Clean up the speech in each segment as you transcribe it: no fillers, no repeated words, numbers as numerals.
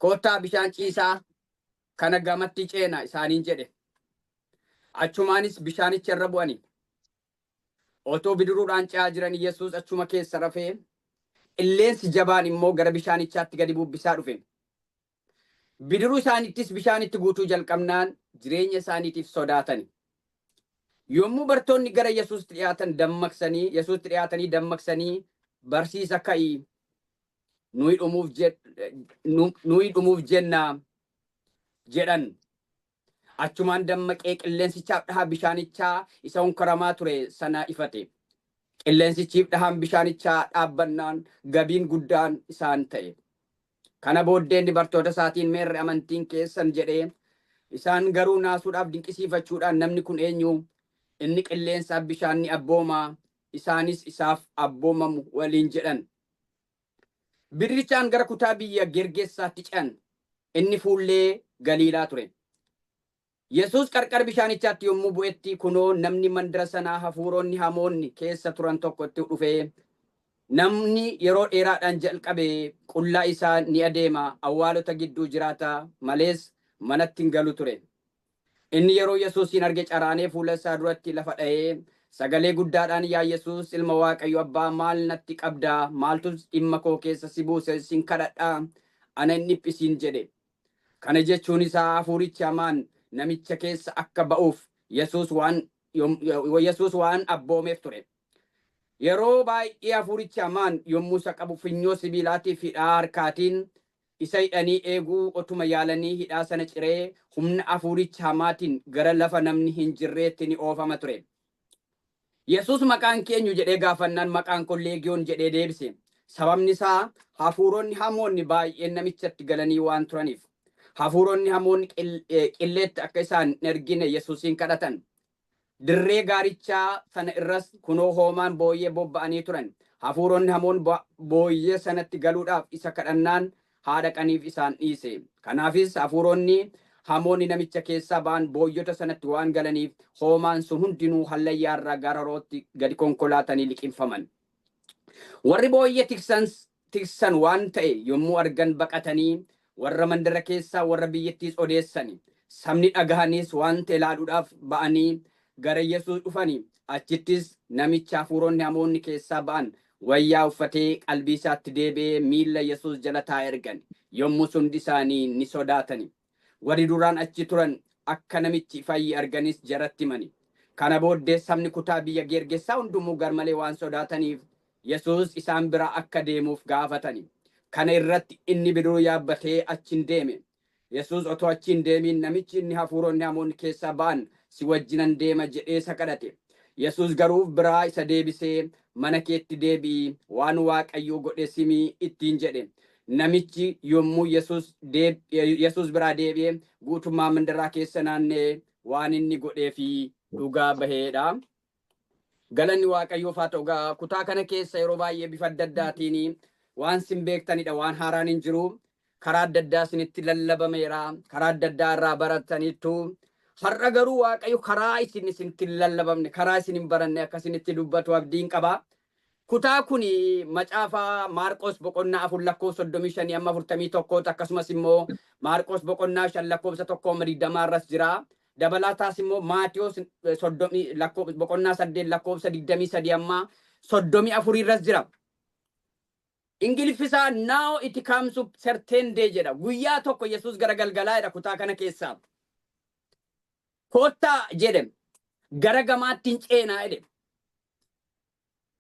Kottaa bishaan ciisaa kana gamatti ceena isaaniin jedhe. Achumaanis bishaanicha irra bu'ani. Otoo bidiruudhaan ce'aa jiran Yesuus achuma keessa rafee, qilleensi jabaan immoo gara bishaanichaatti gadi bubbisaa dhufe. Bidiruu isaaniittis bishaanitti guutuu jalqabnaan jireenya isaaniitiif sodaatani. Yommuu bartoonni gara Yesuusitti dhiyaatan dammaqsanii Yesuusitti dhiyaatanii dammaqsanii, barsiisa, ka'i, nuyi dhumuuf jennaa jedhan. Achumaan dammaqee qilleensichaaf dhahaa bishaanichaa isa honkaramaa ture sana ifate. Qilleensichiif dhahaan bishaanichaa dhaabbannaan gabiin guddaan isaan ta'e. Kana booddee inni bartoota isaatiin, "Meerre amantiin keessan?" jedhee. Isaan garuu naasuudhaaf dinqisiifachuudhaan, "Namni kun eenyu? Inni qilleensaaf bishaan ni abboomaa, isaanis isaaf abboomamu" waliin jedhan. Bidirichaan gara kutaa biyya Gergeessaatti ce'an. Inni fuullee Galiilaa ture. Yesuus qarqara bishaanichaatti yommuu bu'etti, kunoo, namni mandara sanaa hafuuronni hamoonni keessa turan tokkotti dhufee, namni yeroo dheeraadhaan jalqabe qullaa isaa ni adeema, awwaalota gidduu jiraata malees manatti hin galu ture. Inni yeroo Yesuusin arge caraanee fuula isaa duratti lafa dha'ee sagalee guddaadhaan, "Yaa Yesuus, ilma Waaqayyo Abbaa, maal natti qabdaa? Maaltu dhimma koo keessa si buuse? Sin kadhadhaa, ana hin dhiphisiin" jedhe. Kana jechuun isaa hafuurichi hamaan namicha keessa akka ba'uuf Yesuus waan abboomeef ture. Yeroo baay'ee hafuurichi hamaan yommuu isa qabu funyoo sibiilaatii fi hidhaa harkaatiin isa hidhanii eeguu otuma yaalanii hidhaa sana ciree humna hafuuricha hamaatiin gara lafa namni hin jirreetti ni oofama ture. Yesuus, "Maqaan kee eenyu?" jedhee gaafannaan, "Maqaan koo Leegiyoon" jedhee deebise. Sababni isaa hafuuronni hamoonni baay'een namichatti galanii waan turaniif. Hafuuronni hamoonni qilleetti akka isaan hin ergine Yesuusiin kadhatan. Dirree gaarichaa sana irras kunoo hoomaan booyyee bobba'anii turan. Hafuuronni hamoon booyyee sanatti galuudhaaf isa kadhannaan haa dhaqaniif isaan dhiise. Kanaafis hafuuronni hamoonni namicha keessaa ba'an booyyota sanatti waan galaniif hoomaan sun hundinuu hallayyaarraa gara harootti gadi konkolaatanii liqimfaman. Warri booyyee tiksan waan ta'e yommuu argan baqatanii warra mandara keessaa, warra biyyattiis odeessani. Sabni dhagahaniis waan ta'e ilaaluudhaaf ba'anii gara Yesuus dhufani. Achittis namicha hafuuronni hamoonni keessaa ba'an wayyaa uffatee, qalbii isaatti deebi'ee, miilla Yesuus jala taa'ee argan. Yommuu hundi isaanii ni sodaatani. Warri duraan achi turan akka namichi fayyi arganis jaratti himani. Kana booddee sabni kutaa biyya Gergeessaa hundumuu garmalee waan sodaataniif Yesuus isaan bira akka deemuuf gaafatani. Kana irratti inni bidiruu yaabbatee achiin deeme. Yesuus otoo achiin deemiin namichi inni hafuuronni hamoonni keessaa ba'an, "Si wajjinan deema" jedhee isa kadhate. Yesuus garuu biraa isa deebisee, "Mana keetti deebi'i, waan Waaqayyo godhe simii" ittiin jedhe. Namichi yommuu Yesuus biraa deebi'e guutummaa mandaraa keessa naanna'ee waan inni godhee fi dhugaa baheedha. Galanni Waaqayyoof haa ta'u. Kutaa kana keessa yeroo baay'ee bifa adda addaatiin waan sin beektanidha, waan haaraan hin jiru. Karaa adda addaa isinitti lallabameera. Karaa adda addaa irraa barataniittu. Har'a garuu Waaqayyo karaa isin isinitti hin lallabamne, karaa isin hin baranne akka isinitti dubbatu abdiin qaba. Kutaa kun macaafa Maarqos boqonnaa 4 lakkoofsa 35 amma 41, akkasumas immoo Maarqos boqonnaa 5 lakkoofsa 1 amma 20 irras jira. Dabalataas immoo Maatiyos 30 boqonnaa 8 lakkoofsa 23 amma 34 irras jira. Ingiliffisaa "Now it comes to certain day" jedha. Guyyaa tokko Yesuus gara galgalaa jedha kutaa kana keessaa. "Kottaa" jedhe, "gara gamaatti hin ceenaa" jedhe.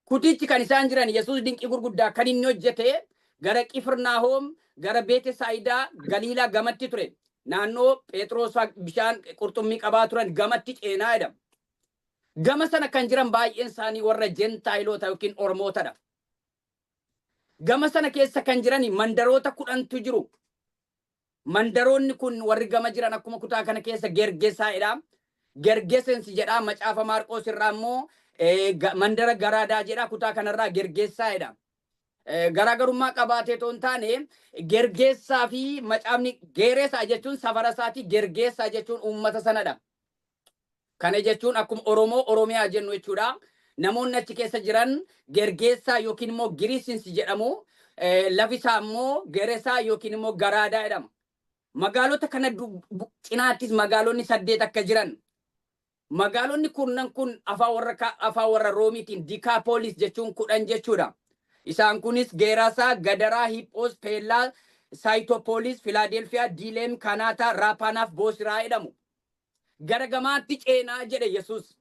Kutichi kan isaan jiran, Yesuus dinqii gurguddaa kan inni hojjete gara Qifirnaahom, gara Beetesaayidaa, Galiilaa gamatti ture. Naannoo Phexros bishaan qurxummii qabaa turan gamatti ceenaa jedhama. Gama sana kan jiran baay'een isaanii warra Jentaayiloota yookiin Ormootadha. Gama sana keessa kan jiran mandaroota 10tu jiru. Mandaroonni kun warri gama jiran akkuma kutaa kana keessa Gergesaa'idha. Gergesensi jedha, macaafa Maarqoos irraa immoo mandara Garaadaa jedha, kutaa kanarraa Gergeessaa'idha. Garaagarummaa qabaatee otoo hin taane, Gergeessaa fi macaafni Geeresaa jechuun safara isaatii, Gergeessaa jechuun uummata sanadha. Kana jechuun akkuma Oromoo Oromiyaa jennu jechuudha. Namoonni achi keessa jiran Gergeessaa yookiin immoo Giriisinsi jedhamu. Lafi isaa immoo Geresaa yookiin immoo Garaadaa jedhama. Magaalota kana cinaattis magaalonni saddeet akka jiran. Magaalonni kurnan kun afaan warra Roomiitiin Dikaapolis jechuun 10 jechuudha. Isaan kunis Geerasaa, Gadaraa, Hiphoos, Peellaa, Saayitoopolis, Filaadelfiyaa, Diileem, Kanaataa, Raapaanaaf Boosiraa jedhamu. Gara gamaatti ceenaa jedhe Yesuus.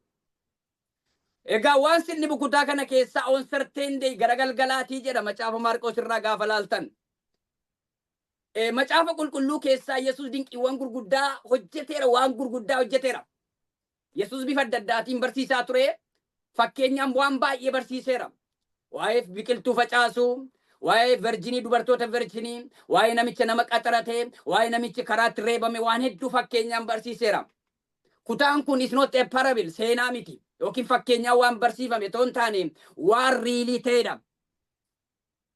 Egaa waan sinni kutaa kana keessaa on certain day gara galgalaatii jedha Macaafa Maarqoos irraa gaafa laaltan. Macaafa Qulqulluu keessaa Yesuus dinqiiwwan gurguddaa hojjeteera, waan gurguddaa hojjeteera. Yesuus bifa adda addaatiin barsiisaa ture. Fakkeenyaan waan baay'ee barsiiseera. Waa'ee biqiltuu facaasuu, waa'ee virginii, dubartoota virginii, waa'ee namicha nama qaxarate, waa'ee namichi karaatti reebame, waan hedduu fakkeenyaan barsiiseera. Kutaan kun is not a parable, seenaa miti yookiin fakkeenyaan waan barsiifame otoo hin taane waan real ta'edha.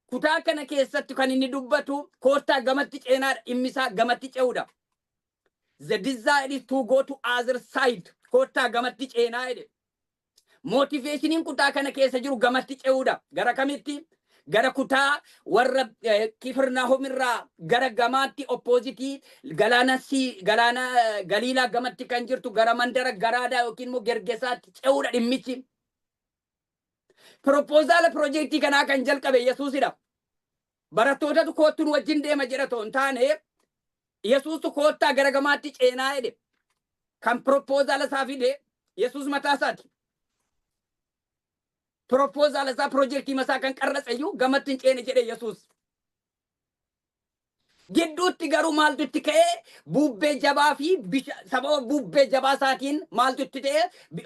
Kutaa kana keessatti kan inni dubbatu koottaa gamatti ceenaadha, dhimmi isaa gamatti ce'uudha. The desire is to go to other side. Koottaa gamatti ceenaa jedhe. Motivationiin kutaa kana keessa jiru gamatti ce'uudha. Gara kamitti? Gara kutaa warra Kifirnaahom irraa gara gamaatti, opposite galaana sii galaana Galiilaa gamatti kan jirtu, gara mandara Garaadaa yookiin immoo Gergesaatti ce'uudha dhimmichi. Proposal piroojeektii kanaa kan jalqabe Yesuusidha. Barattootatu koottu nu wajjin deema jedha otoo hin taane, Yesuustu koottaa gara gamaatti ceenaa jedhe. Kan proposal isaa fide Yesuus mataa isaati. Proposal isaa, piroojeektii masaa kan qarratse iyyuu gamatti hin ceene jedhe Yesuus. Gidduutti garuu maaltu itti ka'ee? Bubbee jabaa fi sababa bubbee jabaa isaatiin maaltu itti ta'e?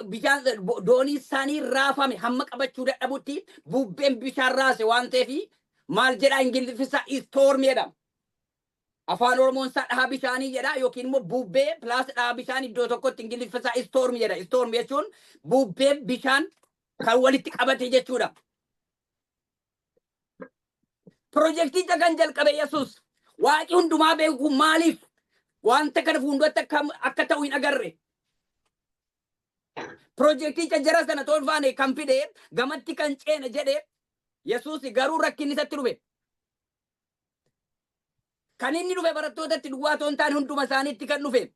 Bishaan doonii isaanii raafame hamma qabachuu dadhabutti bubbeen bishaan raase waan ta'eef, maal jedha Ingiliffisaa? Storm jedha. Afaan Oromoon isaa dhaha bishaanii jedha, yookiin immoo bubbee plus dhaha bishaan iddoo tokkotti Ingiliffisaa storm jedha. Storm jechuun bubbee bishaan kan walitti qabate jechuudha. Pirojekticha kan jalqabe Yesuus, Waaqi hundumaa beeku, maaliif wanta kana fuulduratti akka ta'u hin agarre? Pirojekticha jara sana tolfaane kan fide, gamatti kan ceene jedhe Yesuus, garuu rakkinni isatti dhufe. Kan inni dhufe barattootatti duwwaa otoo hin taane hunduma isaaniitti kan dhufe.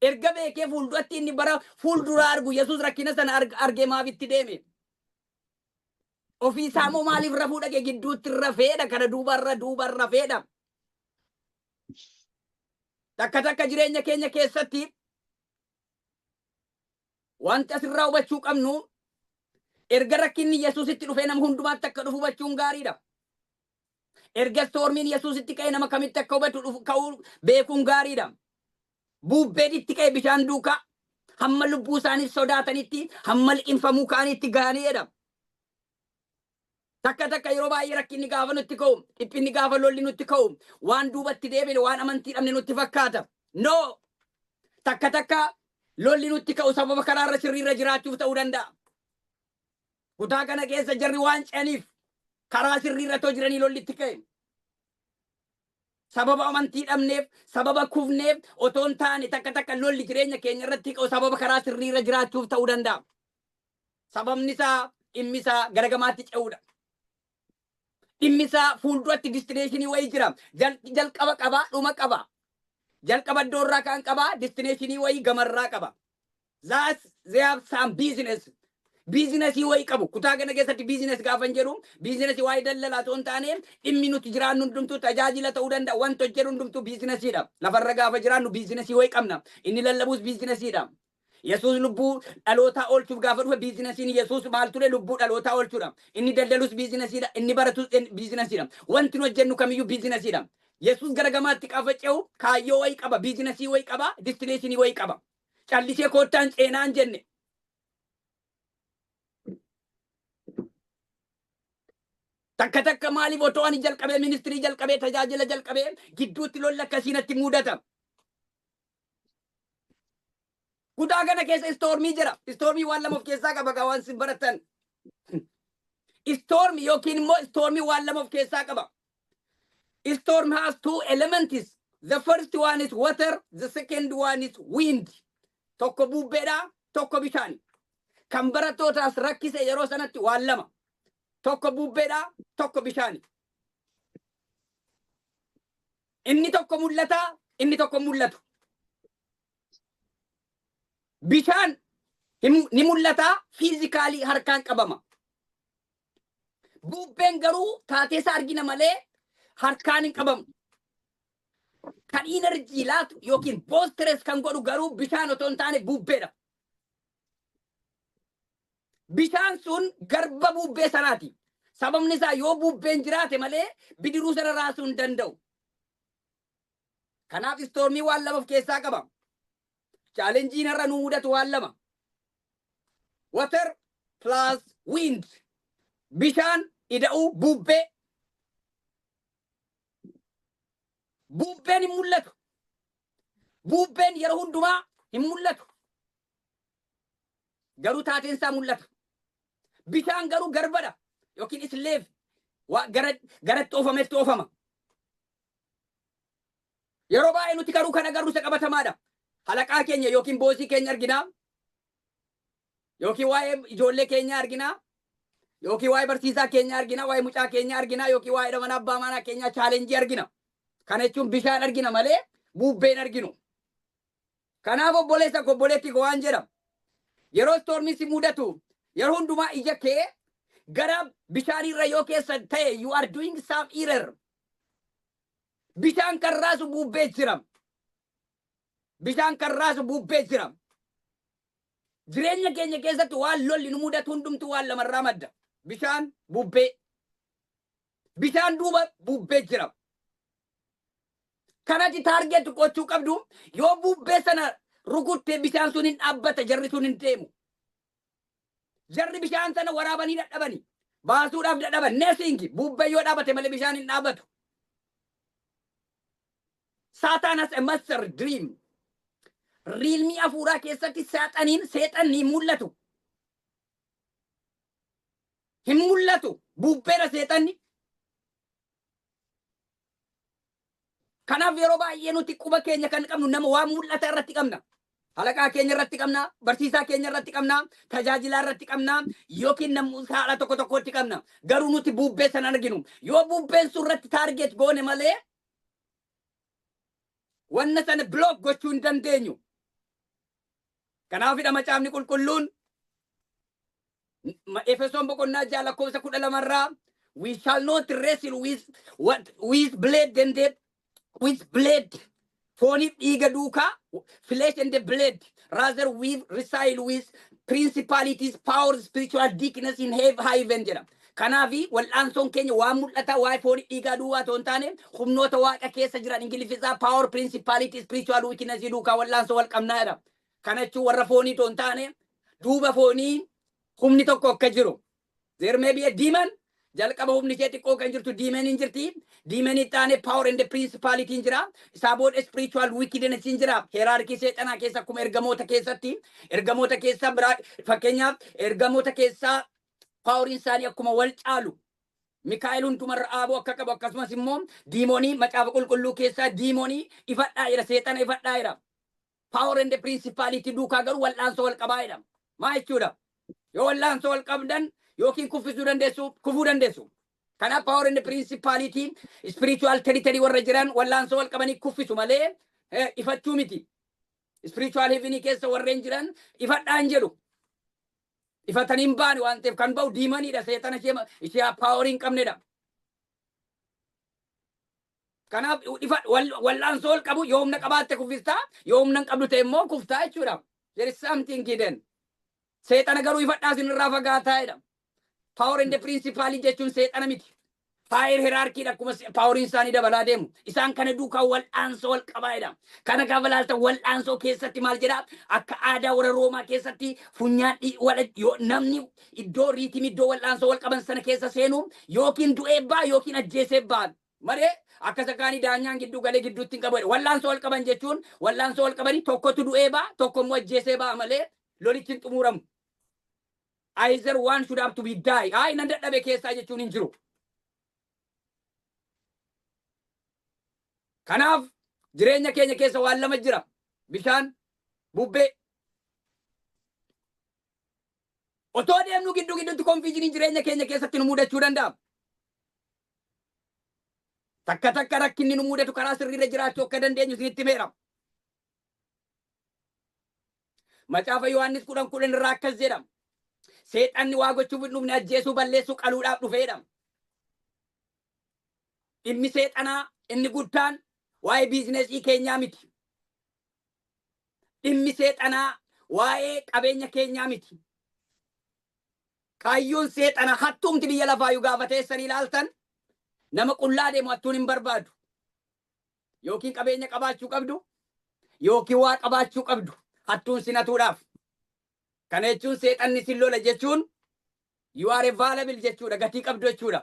Erga beekee fuulduratti inni bara fuulduraa argu Yesuus rakkina sana argee maaf itti deeme? Ofii isaa immoo maaliif rafuu dhaqe? Gidduutti rafeedha, kana duubarra duubarra rafeedha. Takka takka jireenya keenya keessatti wanti asirraa hubachuu qabnu, erga rakkinni Yesuusitti dhufee nama hundumaatti akka dhufu hubachuun gaariidha. Erga stormiin Yesuusitti ka'e nama kamitti akka hubatu dhufu ka'uu beekuun gaariidha. Bubbeen itti ka'e bishaan duukaa hamma lubbuu isaaniif sodaatanitti, hamma liqinfamuu ka'anitti ga'aniidha. Takka takka yeroo baay'ee rakkinni gaafa nutti ka'u, dhiphinni gaafa, lolli nutti ka'u, waan duubatti deebine, waan amantii dhabne nutti fakkaata. No! Takka takka lolli nutti ka'u sababa karaarra sirriirra jiraachuuf ta'uu danda'a. Kutaa kana keessa jarri waan ce'aniif, karaa sirriirra too jiranii lolli itti ka'e. Sababa amantii dhabneef, sababa kufneef otoo hin taane, takka takka lolli jireenya keenya irratti ka'u sababa karaa sirriirra jiraachuuf ta'uu danda'a. Sababni isaa, dhimmi isaa gara gamaatti ce'uudha. Dhimmi isaa fuulduratti destinationii wayii jira. Jalqaba qaba, dhuma qaba. Jalqaba iddoo irraa kan qaba, destinationii wayii gamarraa qaba. That's they have some business. Businessii wayii qabu. Kutaa kana keessatti business gaafa hin jedhu, businessii waa'ee daldalaa otoo hin taane, dhimmi nuti jiraannu hundumtuu tajaajila ta'uu danda'a. Wanta hojjennu hundumtuu businessiidha. Lafarra gaafa jiraannu businessii wayii qabna. Inni lallabuus businessiidha. Yesuus lubbuu dhalootaa oolchuuf gaafa dhufe, businessiin Yesuus maal ture? Lubbuu dhalootaa oolchuudha. Inni daldalus businessiidha. Inni baratus businessiidha. Wanti nu hojjennu kamiyyuu businessiidha. Yesuus gara gamaatti gaafa ce'u kaayyoo wayii qaba, businessii wayii qaba, destinationii wayii qaba. Callisee koottaan ceenaan jenne. Takka takka maaliif otoo ani jalqabee, ministry jalqabee, tajaajila jalqabee, gidduutti lolli akkasii natti mudata? Kutaa kana keessa stormii jira. Stormii waan lama of keessaa qaba gaa waan sin barattan. Storm yookiin immoo stormii waan lama of keessaa qaba. Storm has two elements. The first one is water, the second one is wind. Tokko bubbeedha, tokko bishaani. Kan barattootaas rakkise yeroo sanatti waan lama. Tokko bubbeedha, tokko bishaani. Inni tokko mul'ata, inni tokko hin mul'atu. Bishaan ni mul'ata, physically harkaan qabama. Bubbeen garuu taatee isaa argina malee harkaan hin qabamu. Kan energy laatu yookiin boosteres kan godhu garuu bishaan otoo hin taane bubbeedha. Bishaan sun garba bubbee sanaati. Sababni isaa yoo bubbeen jiraate malee bidiruu sana raasuu hin danda'u. Kanaaf stormii waan lama of keessaa qaba. Challengeiin har'a nu mudatu waan lama. Water plus wind. Bishaan ida'uu bubbee. Bubbeen hin mul'atu. Bubbeen yeroo hundumaa hin mul'atu. Garuu taateen isaa mul'ata. Bishaan garuu garbadha yookiin slave gara garatti oofametti oofama. Yeroo baay'ee nuti garuu kan agarru isa qabatamaadha. Halaqaa keenya yookiin bossii keenya arginaa. Yookiin waa'ee ijoollee keenyaa arginaa. Yookiin waa'ee barsiisaa keenyaa argina, waa'ee mucaa keenyaa argina, yookiin waa'ee mana abbaa manaa keenyaa challengeii argina. Kana jechuun bishaan argina malee bubbeen arginu. Kanaaf obboleessa koo, obboleettii koo, waan jedhama. Yeroo stormii si mudatu, yeroo hundumaa ija kee gara bishaanirra yoo keessa ta'e, you are doing some error. Bishaan kan raasu bubbee jira. Bishaan kan raasu bubbee jira. Jireenya keenya keessatti waan lolli nu mudatu hundumtuu waan lamarraa madda. Bishaan, bubbee. Bishaan duuba bubbee jira. Kanatti target gochuu qabdu, yoo bubbee sana rukuttee bishaan sun hin dhaabbata, jarri sun hin deemu. Jarri bishaan sana waraabanii dadhabani. Baasuudhaaf dadhaban. Nesingi bubbee yoo dhaabate malee bishaan hin dhaabbatu. Satan has a master dream. Realmii hafuuraa keessatti saaxaniin seexanni hin mul'atu. Hin mul'atu. Bubbeedha seexanni. Kanaaf yeroo baay'ee nuti quba keenya kan qabnu nama waan mul'ata irratti qabna. Halaqaa keenya irratti qabna, barsiisaa keenya irratti qabna, tajaajilaa irratti qabna, yookiin namoota haadha tokko tokkotti qabna. Garuu nuti bubbee sana arginu. Yoo bubbeen sun irratti target goone malee wanna sana block gochuu hin dandeenyu. Kanaafidha Macaafni Qulqulluun Efesoon boqonnaa 6 lakkoofsa 12rraa, "We shall not wrestle with what with blade and the with blade," fooniif dhiiga duukaa, flesh and the blood, "rather we wrestle with principalities, powers, spiritual weakness in heaven" jedha. Kanaafi wal'aansoon keenya waan mul'ataa waa'ee foonii dhiigaa duwwaa otoo hin taane humnoota waaqa keessa jiran, Ingiliffisaa power, principality, spiritual weakness duukaa wal'aansoo wal qabnaa jedha. Kana jechuun warra foonii otoo hin taane duuba foonii humni tokko akka jiru. There may be a demon. Jalqaba humni ishee xiqqoo kan jirtu demon hin jirti. Demon itti aanee power and the principality hin jira. Isaa booda spiritual wickedness hin jira. Hierarchy seexanaa keessa akkuma ergamoota keessatti. Ergamoota keessa biraa, fakkeenyaaf, ergamoota keessaa poweriin isaanii akkuma wal caalu. Mikaa'el hundumarra aaboo akka qabu, akkasumas immoo demonii Macaafa Qulqulluu keessaa demonii ifadhaa jira, seexana ifadhaa jira. Power and the principality duukaa garuu wal'aansoo wal qabaa jedhama. Maa jechuudha? Yoo wal'aansoo wal qabdan yookiin kuffisuu dandeessu, kufuu dandeessu. Kanaaf power and the principality, spiritual territory warra jiran wal'aansoo wal qabanii kuffisu malee ifachuu miti. Spiritual heavenii keessa warreen jiran ifadhaan jedhu. Ifatanii hin baane waan ta'eef kan ba'u demoniidha, seexana ishee powerii hin qabnedha. Kanaaf wal'aansoo wal qabu, yoo humna qabaatte kuffistaa, yoo humna hin qabdu ta'e immoo kuftaa jechuudha. There is something hidden. Seexana garuu ifadhaa, isin irraa fagaataa jedha. Power and the principality jechuun seexana miti. Higher hierarchy akkuma poweriin isaanii dabalaa deemu. Isaan kana duukaa wal'aansoo wal qabaa jedha. Kana gaafa ilaaltan wal'aansoo keessatti maal jedha? Akka aadaa warra Roomaa keessatti funyaan yoo namni iddoo rhythmii, iddoo wal'aansoo wal qaban sana keessa seenu, yookiin du'ee ba'a yookiin ajjeesee ba'a. Malee akka isa kaanii daanyaan gidduu galee gidduutti hin qabu. Wal'aansoo wal qaban jechuun wal'aansoo wal qabanii tokkotu du'ee ba'a, tokko immoo ajjeesee ba'a malee lolichi hin xumuramu. Either one should have to be die. Ay, nan dadhabe keessaa jechuun hin jiru. Kanaaf jireenya keenya keessa waan lama jira. Bishaan, bubbee. Otoo deemnu gidduu gidduutti confusioniin jireenya keenya keessatti nu mudachuu danda'a. Takka takka rakkinni nu mudatu karaa sirriirra jiraachuu akka dandeenyu isinitti himeera. Macaafa Yohaannis 10:10 irraa akkas jedha. Seexanni waa gochuuf hin dhufne, ajjeesuu, balleessuu, qaluudhaaf dhufeedha. Dhimmi seexanaa inni guddaan waa'ee biizinesii keenyaa miti. Dhimmi seexanaa waa'ee qabeenya keenyaa miti. Kaayyoon seexanaa, hattuumti biyya lafaayyuu gaafa teessanii ilaaltan, nama qullaa deemu hattuun hin barbaadu. Yookiin qabeenya qabaachuu qabdu, yookiin waa qabaachuu qabdu hattuun sinatuudhaaf. Kana jechuun seexanni sin lola jechuun you are available jechuudha, gatii qabdu jechuudha.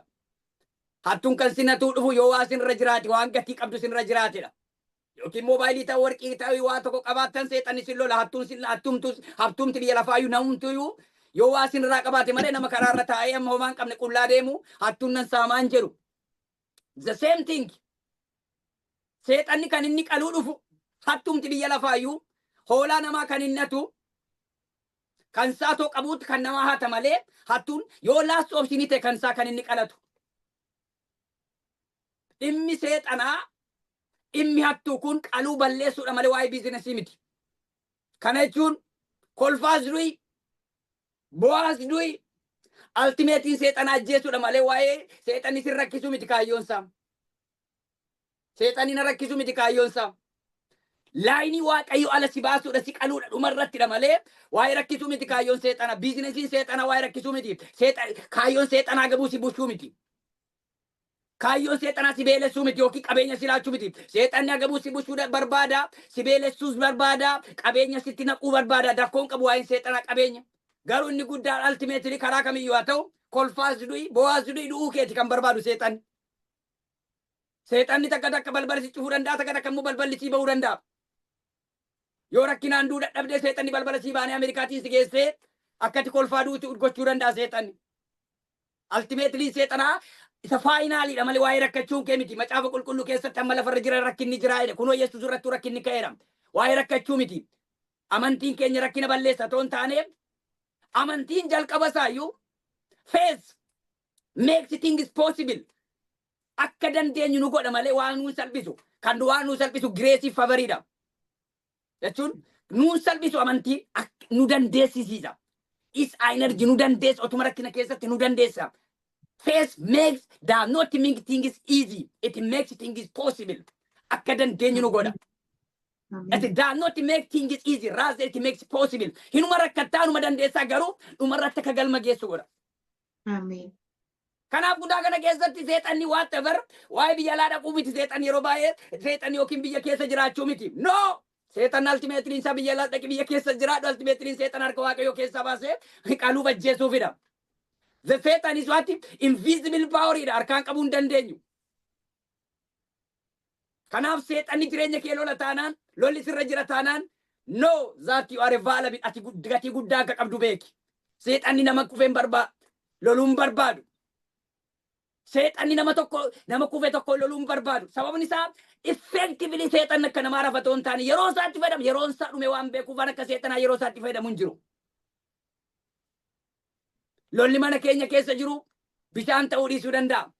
Hattuun kan sinatuu dhufu yoo waa sinirra jiraate, waan gatii qabdu sinirra jiraatedha. Yookiin moobaayilii ta'u, warqii ta'u, waa tokko qabaattan seexanni sin lola. Hattuun sin hattumtu, hattuumti biyya lafaayyuu, namumtuyyuu yoo waa sinirraa qabaate malee nama karaarra taa'ee amma homaa hin qabne qullaa deemu hattuun nan saamaan jedhu. The same thing. Seexanni kan inni qaluu dhufu, hattumti biyya lafaayyuu hoolaa namaa kan hin hatu kan isaa too qabuutti kan namaa hata malee, hattuun yoo last option ta'e kan isaa kan inni qalatu. Dhimmi seexanaa, dhimmi hattuu kun qaluu balleessuudha malee waa'ee biizinesii miti. Kana jechuun kolfaas du'i, bo'aas du'i, ultimateiin seexanaa ajjeesuudha malee waa'ee seexanni sin rakkisuu miti kaayyoonsaa. Seexanni na rakkisuu miti kaayyoonsaa. Lineii Waaqayyo ala si baasuudha, si qaluudha dhumarrattidha malee waa'ee rakkisuu miti kaayyoon seexana. Biizinesiin seexana waa'ee rakkisuu miti. Kaayyoon seexanaa gabuu si bushuu miti. Kaayyoon seexanaa si beelessuu miti yookiin qabeenya si laachuu miti. Seexanni agabuu si bushuu barbaada, si beelessuus barbaada, qabeenya sitti naquu barbaada. Dakkoon qabu waa'een seexanaa qabeenya. Garuu inni guddaan ultimately karaa kamiyyuu haa ta'u, kolfaas du'i, bo'aas du'i, du'uu keeti kan barbaadu seexanni. Seexanni takka takka balbala si cufuu danda'a, takka takka immoo balballi sii ba'uu danda'a. Yoo rakkinaan du'uu dadhabdee, seexanni balbala sii baanee Ameerikaatiin si geessee akkati kolfaa duutu gochuu danda'a seexanni. Ultimately seexanaa isa finaliidha malee waa'ee rakkachuun kee miti. Macaafa Qulqulluu keessatti amma lafarra jira rakkinni jira jedhe. Kunoo Yesuus irrattuu rakkinni ka'eera. Waa'ee rakkachuu miti. Amantiin keenya rakkina balleessa otoo hin taane, amantiin jalqaba isaayyuu faith makes things possible. Akka dandeenyu nu godha malee waan nuun salphisu. Kan waan nuun salphisu grace favoriidha. Jechuun nuun salphisu, amantiin nu dandeessisiisa. Is energy nu dandeessa, otuma rakkina keessatti nu dandeessa. Faith makes does not make things easy. It makes things possible. Akka dandeenyu nu godha. It does not make things easy. Rather, it makes possible. Hinuma rakkattaa, numa dandeessaa, garuu dhumarratti akka galma geessu godha. Ameen. Kanaaf kutaa kana keessatti seexanni whatever waa'ee biyya alaa dhaquu miti, seexanni yeroo baay'ee seexanni yookiin biyya keessa jiraachuu miti. No! Seexanni ultimately isaa biyya alaa dhaqi, biyya keessa jiraadhu, ultimately seexan harka Waaqayyoo keessaa baasee qaluuf ajjeesuufidha. The Satan is what? Invisible power dha, harkaan qabuu hin dandeenyu. Kanaaf seexanni jireenya kee lola taanaan, lolli sirra jira taanaan, know that you are valuable, ati gatii guddaa akka qabdu beeki. Seexanni nama kufee hin barbaadu, loluu hin barbaadu. Seexanni nama tokko, nama kufe tokko loluu hin barbaadu. Sababni isaa effectively seexanni akka namaa rafatoo hin taane yeroo isaatti fayyadamu, yeroon isaa dhume waan beekuuf waan akka seexanaa yeroo isaatti fayyadamu hin jiru. Lolli mana keenya keessa jiru bishaan ta'uu dhiisuu danda'a.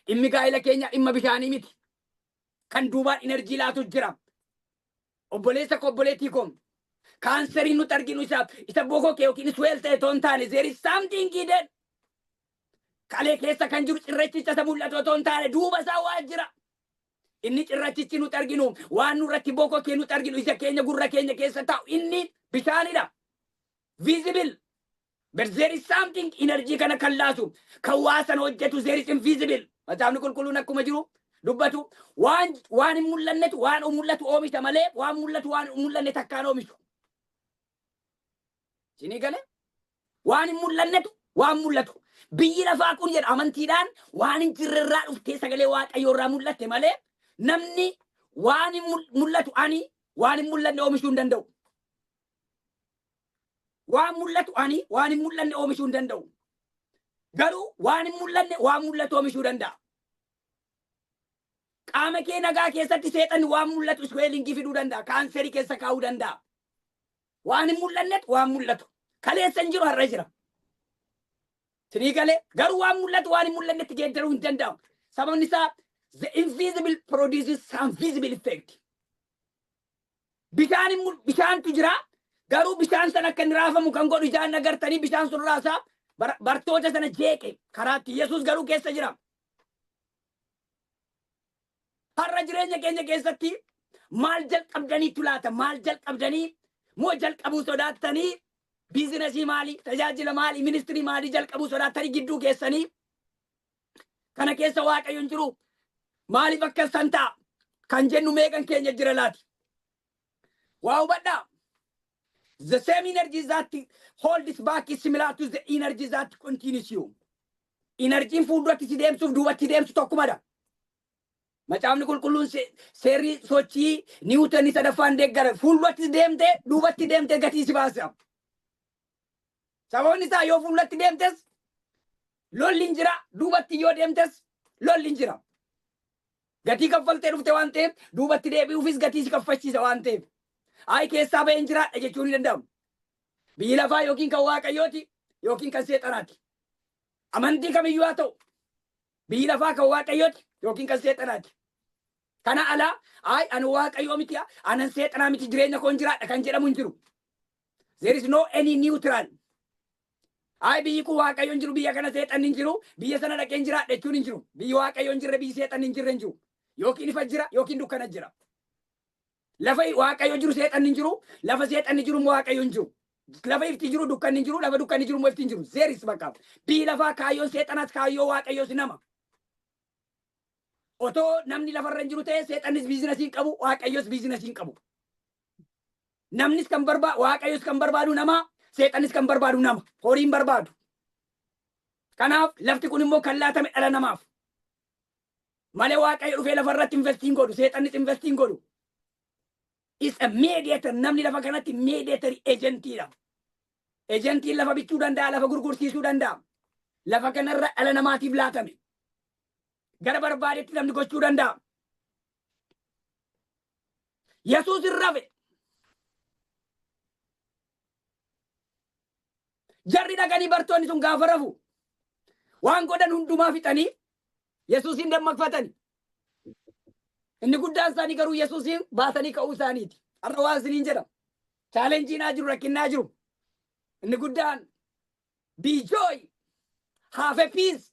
Dhimmi gaa'ela keenya dhimma bishaanii miti. Kan duubaan energy laatu jira. Obboleessa koo, obboleettii koo, kaanseriin nuti arginu isa bokokee yookiin swell ta'e otoo hin taane, there is something hidden. Kalee keessa kan jiru cirrachicha isa mul'atu otoo hin taane, duuba isaa waa jira. Inni cirrachichi nuti arginu, waan nurratti bokokee nuti arginu, ija keenya gurra keenya keessa taa'u, inni bishaanidha. Visible. But there is something energy kana kan laasu, kan waa sana hojjetu, there is invisible. Macaafni Qulqulluun akkuma jiru dubbatu, waan hin mul'annetu waan mul'atu oomisha malee waan mul'atu waan hin mul'anne takkaan oomishu. Isinii galee? Waan hin mul'annetu waan mul'atu. Biyyi lafaa kun jedha amantiidhaan waan hin jirrerraa dhuftee sagalee Waaqayyoo irraa mul'atte malee namni waan hin mul'atu ani waan hin mul'anne oomishuu hin danda'u. Waan mul'atu ani waan hin mul'anne oomishuu hin danda'u. Garuu waan hin mul'anne waan mul'atu oomishuu danda'a. Qaama kee nagaa keessatti seexanni waan mul'atu swellingii fiduu danda'a. Kaanserii keessa kaa'uu danda'a. Waan hin mul'annetu waan mul'atu. Kaleessa hin jiru, har'a jira. Sinii galee? Garuu waan mul'atu waan hin mul'annetti geeddaruu hin danda'amu. Sababni isaa The invisible produces some visible effect. Bishaan hin mul- bishaantu jira. Garuu bishaan sana akka inni raafamu kan godhu ijaan agartanii bishaan sun raasaa bartoota sana jeeqe karaatti. Yesuus garuu keessa jira. Har'a jireenya keenya keessatti maal jalqabdaniitu laata? Maal jalqabdanii? Moo jalqabuu sodaattanii? Biizinasii maalii? Tajaajila maalii? Ministirii maalii jalqabuu sodaattanii gidduu keessanii? Kana keessa Waaqayyo hin jiru. Maaliif akkas san ta'a? Kan jennu meeqan keenya jira laati? Waa hubadhaa. The same energy that holds back is similar to the energy that continues you. Enerjiin fuulduratti si deemsuuf duubatti deemsu tokkumadha. Macaafni qulqulluun seerri sochii Niwuutanii sadaffaan deeggara. Fuulduratti deemte duubatti deemte gatii si baasa. Sababni isaa yoo fuulduratti deemtes lolli hin jira, duubatti yoo deemtes lolli hin jira. Gatii kaffaltee dhufte waan ta'eef duubatti deebi'uufis gatii si kaffalchiisa waan ta'eef. Ayi keessaa baheen jiraadha jechuun hin danda'amu. Biyyi lafaa yookiin kan Waaqayyooti yookiin kan seexanaati. Amantii kamiyyuu haa ta'u biyyi lafaa kan Waaqayyooti yookiin kan seexanaati. Kana alaa ayi ani Waaqayyoo miti anan seexanaa miti jireenya koon jiraadha kan jedhamu hin jiru. There is no any neutral. Ayi biyyi kun Waaqayyo hin jiru, biyya kana seexanni hin jiru, biyya sana dhaqeen jiraadha jechuun hin jiru. Biyyi Waaqayyo hin jirre, biyyi seexanni hin jirre hin jiru. Yookiin ifa jira yookiin dukkana jira. Lafa Waaqayyo jiru seexanni hin jiru, lafa seexanni jiru immoo Waaqayyo hin jiru. Lafa ifti jiru dukkanni hin jiru, lafa dukkanni jiru immoo ifti hin jiru. There is bakka. Biyyi lafaa kaayyoon seexanaas kaayyoo Waaqayyoos nama. Otoo namni lafarra hin jiru ta'e seexannis biizinasii hin qabu, Waaqayyos biizinasii hin qabu. Namnis kan barbaadu, Waaqayyos kan barbaadu nama, seexannis kan barbaadu nama. Horii hin barbaadu. Kanaaf lafti kun immoo kan laatame dhala namaaf. Malee Waaqayyo dhufee lafarratti investii hin godhu, seexannis investii hin godhu. Is a mediator, namni lafa kanatti mediator ejentiidha. Ejentiin lafa bichuu danda'a, lafa gurgursiisuu danda'a. Lafa kanarra dhala namaatiif laatame. Gara barbaadetti namni gochuu danda'a. Yesuus hin rafe. Jarri dhaqanii bartoonni sun gaafa rafu waan godhan hundumaa fixanii Yesuusiin dammaqfatani. Inni guddaan isaanii garuu Yesuusiin baatanii ka'uu isaaniiti. Har'a waan isiniin jedha. Chaalenjiin haa jiru, rakkinnaa jiru. Inni guddaan be joy, have a peace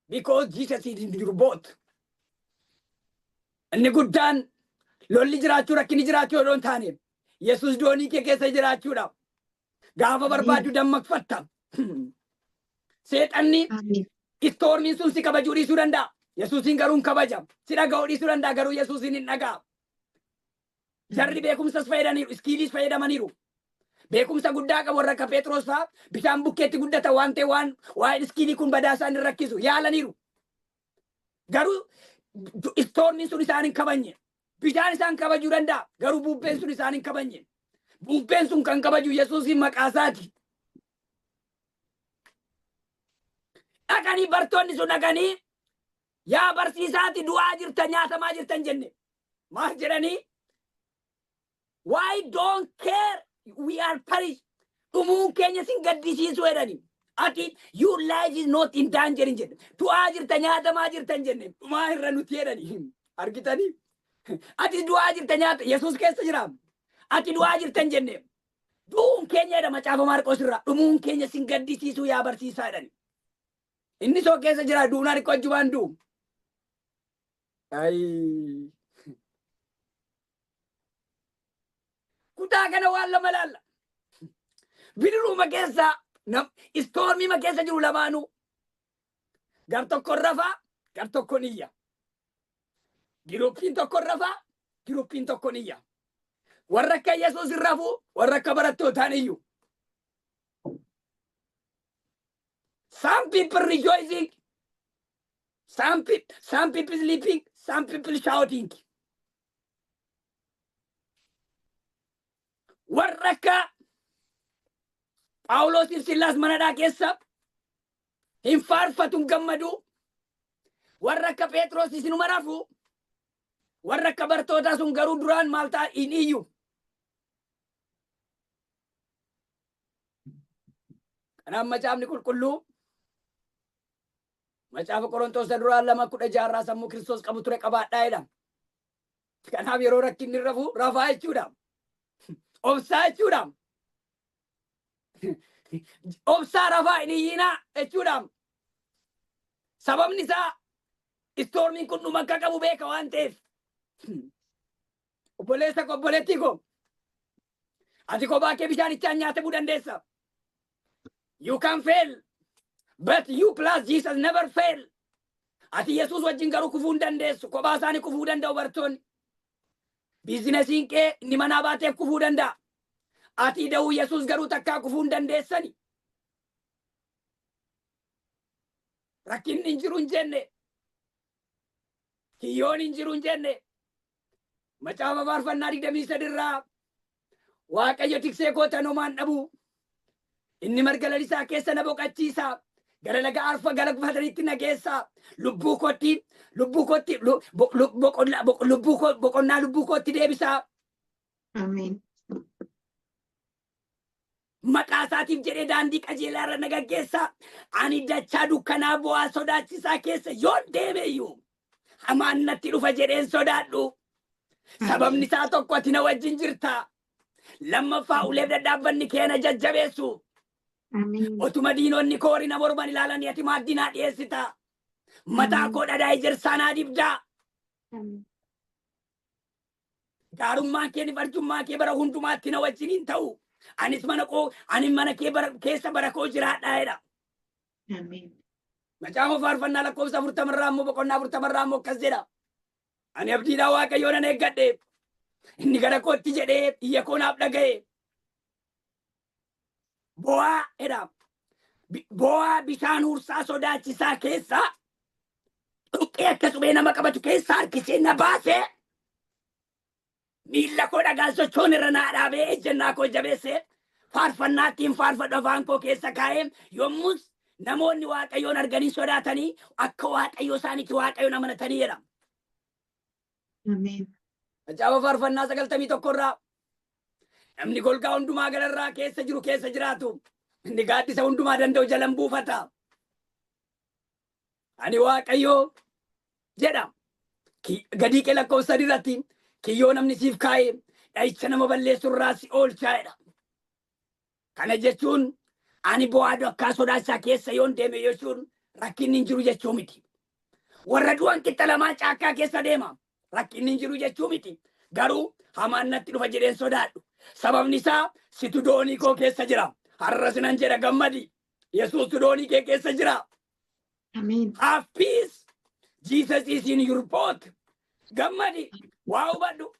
because Jesus is in your boat. Inni guddaan lolli jiraachuu rakkinni jiraachuu odoo hin taane Yesuus doonii kee keessa jiraachuudha. Gaafa barbaaddu dammaqfatta. Seexanni Ameen. istoormiin sun si kabajuu dhiisuu danda'a. Yesuusiin garuu hin kabaja. Si dhaga'uu dhiisuu danda'a garuu Yesuusiin hin dhaga'a. Jarri beekumsas fayyadaniiru, iskiiliis fayyadamaniiru. Beekumsa guddaa qabu warra akka Phexros fa'aa bishaan bukkeetti guddata waan ta'e waan waa'een iskiilii kun badaa isaan hin rakkisu yaalaniiru. Garuu istoormiin sun isaan hin kabajne. Bishaan isaan kabajuu danda'a garuu bubbeen sun isaan hin kabajne. Bubbeen sun kan kabaju Yesuusiin maqaa isaati. Dhaqanii bartoonni sun dhaqanii yaa barsiisaati du'aa jirta nyaatamaa jirtan jenne. Maal jedhanii? Why don't care? We are perish. Dhumuun keenya sin gaddisiisu jedhani. Ati your life is not in danger hin jenne. Du'aa jirta nyaatamaa jirta hin jenne. Dhumaa irra nuti jedhani. Argitanii? Ati du'aa jirta nyaata Yesuus keessa jira. Ati du'aa jirta hin jenne. Du'uun keenya jedha macaafa Maarqoos irraa. Dhumuun keenya sin gaddisiisu yaa barsiisaa jedhani. Inni soo keessa jira duunaan ikko ajjubaan du'u. Ayii. Kutaa kana waan lama laalla. Bidiruuma keessa istoormiima keessa jiru lamaanuu. Gar tokkoon rafaa, gar tokkoon iyya. Giruppiin tokkoon rafaa, giruppiin tokkoon iyya. Warra akka Yesuus hin rafuu, warra akka barattootaan iyyu. Some people rejoicing, some people sleeping, some people shouting. Warra akka Phaawulosiif Sillaas manadhaa keessa hin faarfatu hin gammadu. Warra akka Phexros isinuma rafu. Warra akka bartootaa sun garuu duraan maal ta'a hin iyyu. Kanaaf macaafni qulqulluu Macaafa Qorontoos duraa 2:16 sammuu Kiristoos qabu ture qabaadhaa jedha. Kanaaf yeroo rakkinni rafu rafaa jechuudha. Obsaa jechuudha. Obsaa, rafaa, hin iyyinaa jechuudha. Sababni isaa stormiin kun dhuma akka qabu beeka waan ta'eef. Obboleessa koo, obboleettii koo, ati kophaa kee bishaanichaan nyaatamuu dandeessa. You can fail, but you plus Jesus never fail. Ati Yesuus wajjin garuu kufuu hin dandeessu. Kophaa isaanii kufuu danda'u bartoonni. Businessiin kee inni manaa baateef kufuu danda'a. Ati da'uu Yesuus garuu takkaa kufuu hin dandeessani. Rakkinni hin jiru hin jenne. Kiyyoon hin jiru hin jenne. Macaafa Faarfannaa 23 irraa, Waaqayyo tiksee koo tanumaan dhabu. Inni marga lalisaa keessa na boqachiisa. Gara laga arfa gara gufatanitti na geessa. Lubbuu kootti lubbuu koo boqonnaa lubbuu kootti deebisa. Ameen. Maqaa isaatiif jedhee daandii qajeelaa irra na gaggeessa. Ani dachaa dukkanaa bu'aa sodaachisaa keessa yoon deeme iyyuu hamaan natti dhufa jedheen sodaadhu. Sababni isaa tokko, ati na wajjin jirta. Lammaffaa, uleef dhadhaabbanni kee na jajjabeessu. Ameen. Otuma diinonni koo na morman ilaalanii ati maaddii naa dhiyeessita. Mataa koo dhadhaa ejersaa naa dibdaa. Ameen. Gaarummaan kee fi arjummaan kee bara hundumaatti na wajjin hin ta'u. Anis mana koo ani mana kee bara keessa bara koo jiraadhaa jedha. Ameen. Macaafa Faarfannaa lakkoofsa 40rraa immoo, boqonnaa 40rraa immoo akkas jedha. Ani abdiidhaan Waaqayyoon nan eeggadhe. Inni gara kootti jedhee iyya koo naaf dhaga'e. Bo'aa jedha. Bo'aa bishaan huursaa sodaachisaa keessaa, dhoqqee akka suphee nama qabatu keessaa harkisee na baasee, miilla koo dhagaan sochoon irra naa dhaabee, ejjennaa koo jabeessee, faarfannaa ittiin faarfadhu afaan koo keessa kaa'ee, yommus namoonni Waaqayyoon arganii sodaatanii akka Waaqayyo isaaniitti Waaqayyoon amanatanii jedha. Ameen. Macaafa Faarfannaa 91 irraa, namni golgaa hundumaa gararraa keessa jiru keessa jiraatu inni gaaddisa hundumaa danda'u jalan buufata. Ani Waaqayyoo jedha. Gadii qee lakkoofsa 3 irratti, kiyyoo namni siif kaa'e, dha'icha nama balleessu irraa si oolchaa jedha. Kana jechuun ani bu'aa akkaa sodaachisaa keessa yoon deeme jechuun rakkinni hin jiru jechuu miti. Warra du'an qixxa lamaan caakkaa keessa deema. Rakkinni hin jiru jechuu miti. Garuu hamaan natti dhufa jedheen sodaadhu. Sababni isaa situ doonii koo keessa jira. Har'a sinan jedha, gammadi. Yesuustu doonii kee keessa jira. Ameen. Have peace. Jesus is in your boat. Gammadi. Waa hubadhu.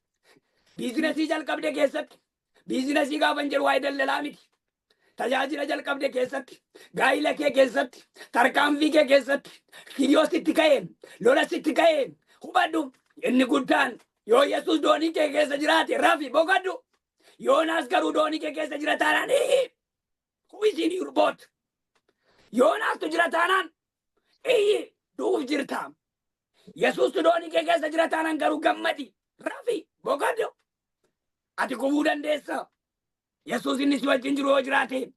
Businessii jalqabde keessatti. Businessii gaafan jedhu waa'ee daldalaa miti. Tajaajila jalqabde keessatti, gaa'ila kee keessatti, tarkaanfii kee keessatti, kiyyoo sitti ka'e, lola sitti ka'e, hubadhu. Inni guddaan yoo Yesuus doonii kee keessa jiraate rafi, boqadhu. Yoonaas garuu doonii kee keessa jira taanaan iyyi. Who is in your boat? Yoonaastu jira taanaan iyyi, du'uuf jirta. Yesuustu doonii kee keessa jira taanaan garuu gammadi, rafi, boqadhu. Ati kufuu dandeessa. Yesuus inni si wajjin jiru yoo jiraate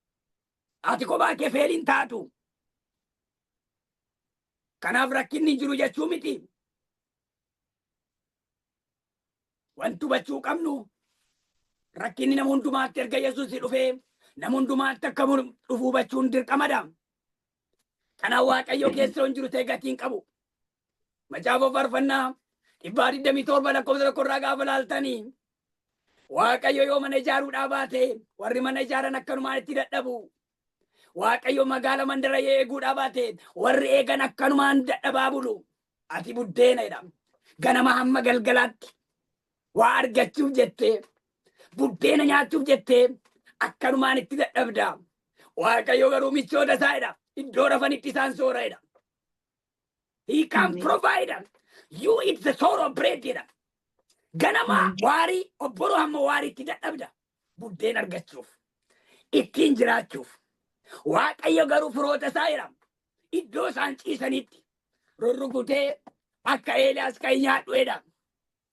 ati kophaa kee fail hin taatu. Kanaaf rakkinni hin jiru jechuu miti. Wanti hubachuu qabnu, rakkinni nama hundumaatti erga Yesuus dhufee nama hundumaatti akka dhufu hubachuun dirqamadha. Kanaaf Waaqayyo keessa hin jiru ta'e gatii hin qabu. Macaafa Faarfannaa 127 lakkoofsa 1 irraa gaafa laaltanii, Waaqayyo yoo mana ijaaruudhaa baate warri mana ijaaran akkanumaan itti dadhabu. Waaqayyo magaala mandara yoo eeguudhaa baate warri eegan akkanumaan dadhabaa bulu. Ati buddeena jedha. Ganama hamma galgalaatti waa argachuuf jettee, buddeena nyaachuuf jettee akkanumaan itti dadhabda. Waaqayyo garuu michoota isaa jedha. Iddoo rafanitti isaan soora jedha. He can Ameen. provide. You eat the sorrow bread jedha. Ganama waarii obboroo hamma waariitti dadhabda. Buddeen argachuuf. Ittiin jiraachuuf. Waaqayyo garuu firoota isaa jedha. Iddoo isaan ciisanitti rurrukutee akka Eeliyaas kan nyaadhu jedha.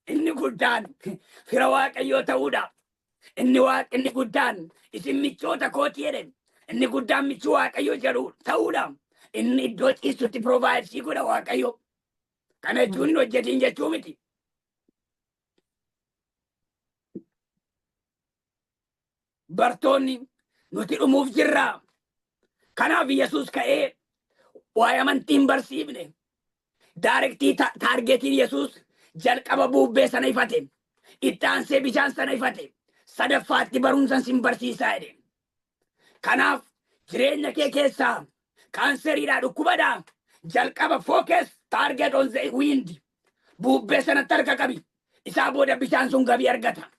Inni guddaan fira Waaqayyoo ta'uudha. Inni Waaqni guddaan isin michoota kooti jedhe. Inni guddaan michuu Waaqayyoo jedhu ta'uudha. Inni iddoo ciistutti provide sii godha Waaqayyo. Kana jechuun hin hojjetiin jechuu miti. Bartoonni nuti dhumuuf jirra. Kanaaf Yesuus ka'ee waa'ee amantii hin barsiifne. Daarektii taargeetiin Yesuus jalqaba buubbee sana ifate. Itti aansee bishaan sana ifate. Sadaffaatti barumsa sin barsiisaa jedhe. Kanaaf jireenya kee keessaa kaanseriidhaa dhukkubadhaa jalqaba focus target on the wind. Buubbee sanatti harka qabi. Isaa booda bishaan sun gabii argata.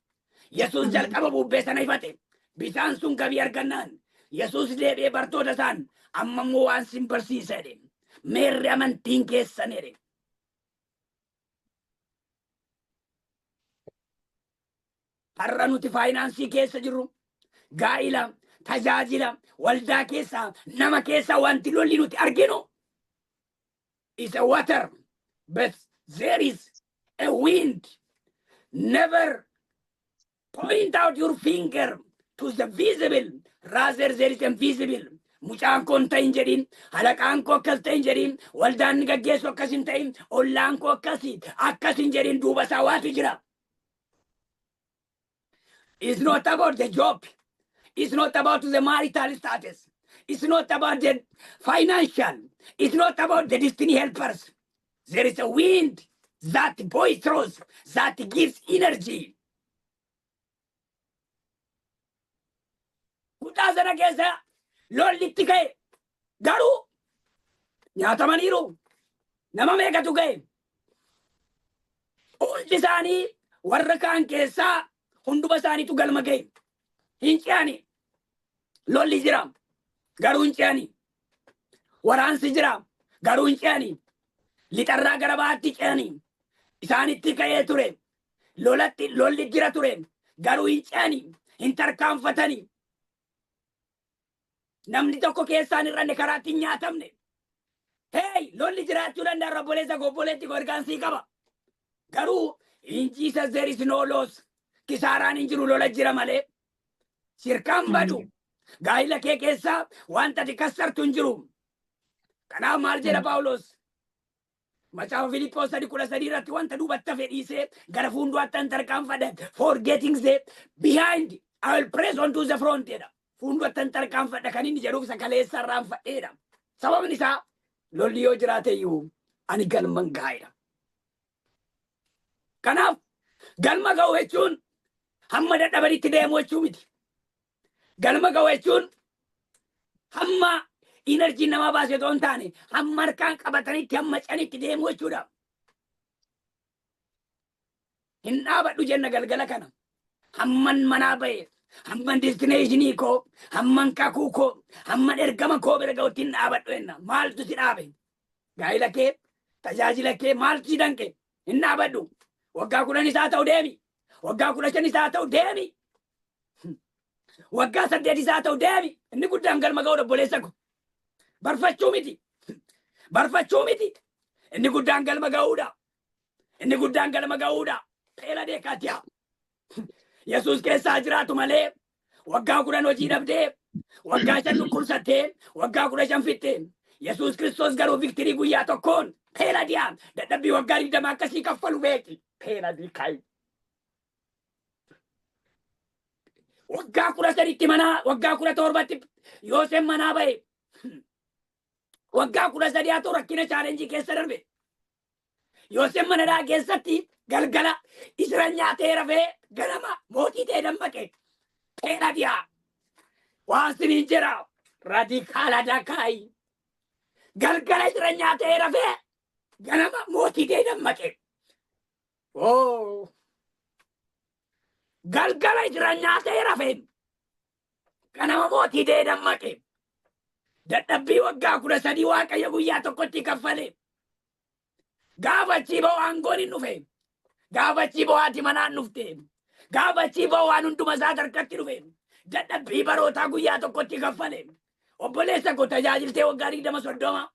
Yesuus jalqaba buubbee sana ifate. Bishaan sun gabii argannaan Yesuus deebi'ee bartoota isaan amma immoo waan sin barsiisa jedhe. Meerri amantiin keessan jedhe. Har'a nuti faayinaansii keessa jirru, gaa'ila, tajaajila, waldaa keessaa, nama keessaa wanti lolli nuti arginu is a water, but there is a wind. Never point out your finger to the visible, rather there is invisible. Mucaan koo hin ta'in jedhiin, halaqaan koo akkas ta'in jedhiin, waldaan ni gaggeessu akkas hin ta'in, ollaan koo akkasi, akkas hin jedhiin duuba isaa waatu jira. It's not about the job. It's not about the marital status. It's not about the financial. It's not about the destiny helpers. There is a wind that boisterous, that gives energy. Kutaa sana keessa lolli itti ka'e garuu nyaatamaniiru. Nama meeqatu ga'e? Hundi isaanii warra kaan keessaa hunduma isaaniitu galma ga'e. Hin ce'ani. Lolli jira garuu hin ce'ani. Waraansi jira garuu hin ce'ani. Lixarraa gara bahaatti ce'ani. Isaanitti ka'ee ture. Lolatti lolli jira ture garuu hin ce'ani. Hin tarkaanfatani. Namni tokko keessaan hir'anne karaatti hin nyaatamne. Hey, lolli jiraachuu danda'a obboleessa koo obboleetti koo ergaan sii qaba. Garuu in Jesus there is no loss. Kisaaraan hin jiru lola jira malee. Sirkaan badu. Gaa'ila kee keessaa wanta ati kassartu hin jiru. Kanaaf maal jedha Phaawulos? Macaafa Filiiphoos 3:13 irratti wanta duubatti hafe dhiisee gara fuulduraatti an tarkaanfadha. Forgetting the behind, I will press on to the front jedha. Fuulduratti an tarkaanfadha kan inni jedhuuf isa kaleessa irraanfadheedha. Sababni isaa lolli yoo jiraate iyyuu ani galman gaa'edha. Kanaaf galma ga'u jechuun hamma dadhabanitti deemu jechuu miti. Galma ga'u jechuun hamma inerjiin namaa baase otoo hin taane hamma harkaan qabatanitti hamma canitti deemu jechuudha. Hin dhaabadhu jenna galgala kana. Hamman manaa ba'e, hamman destineeshinii koo, hamman kakuu koo, hamman ergama koo bira ga'utti hin dhaabadhu jenna. Maaltu si dhaabe? Gaa'ila kee, tajaajila kee maaltu si danqe? Hin dhaabadhu. Waggaa 10 isaa ta'u deemi. Waggaa 15 isaa ta'u deemi. Waggaa 8 isaa ta'u deemi. Inni guddaan galma ga'u obboleessa ko. Barfachuu miti. Barfachuu miti. Inni guddaan galma ga'uudha. Inni guddaan galma ga'uudha. Peela deekaatiyaa. Yesuus keessaa jiraatu malee waggaa 10 hojii dhabdee waggaa 5 dhukkubsattee waggaa 15 fixxee Yesuus Kiristoos garuu viktirii guyyaa tokkoon peela diyaa dadhabbii waggaa 20 akkasii kaffalu beeki. Peela diikaayi. Waggaa 13tti manaa waggaa 17tti Yoosef manaa ba'e. Waggaa 13 haa ta'u rakkina chaalenjii keessa darbe. Yoosef manadhaa keessatti galgala isra nyaatee rafee ganama mootii ta'e dammaqe. Peela diyaa. Waan siniin jedha radikaala dakaayi. Galgala isra nyaatee rafee ganama mootii ta'e dammaqe. Oh. Galgala isra nyaatee rafee ganama mootii ta'e dammaqe. Dadhabbii waggaa 13 Waaqayyo guyyaa tokkotti kaffale. Gaafa achii ba'u aangoon hin dhufe. Gaafa achii ba'u haati manaan dhufte. Gaafa achii ba'u waan hunduma isaa harkatti dhufe. Dadhabbii barootaa guyyaa tokkotti kaffale. Obboleessa koo tajaajiltee waggaa 20 30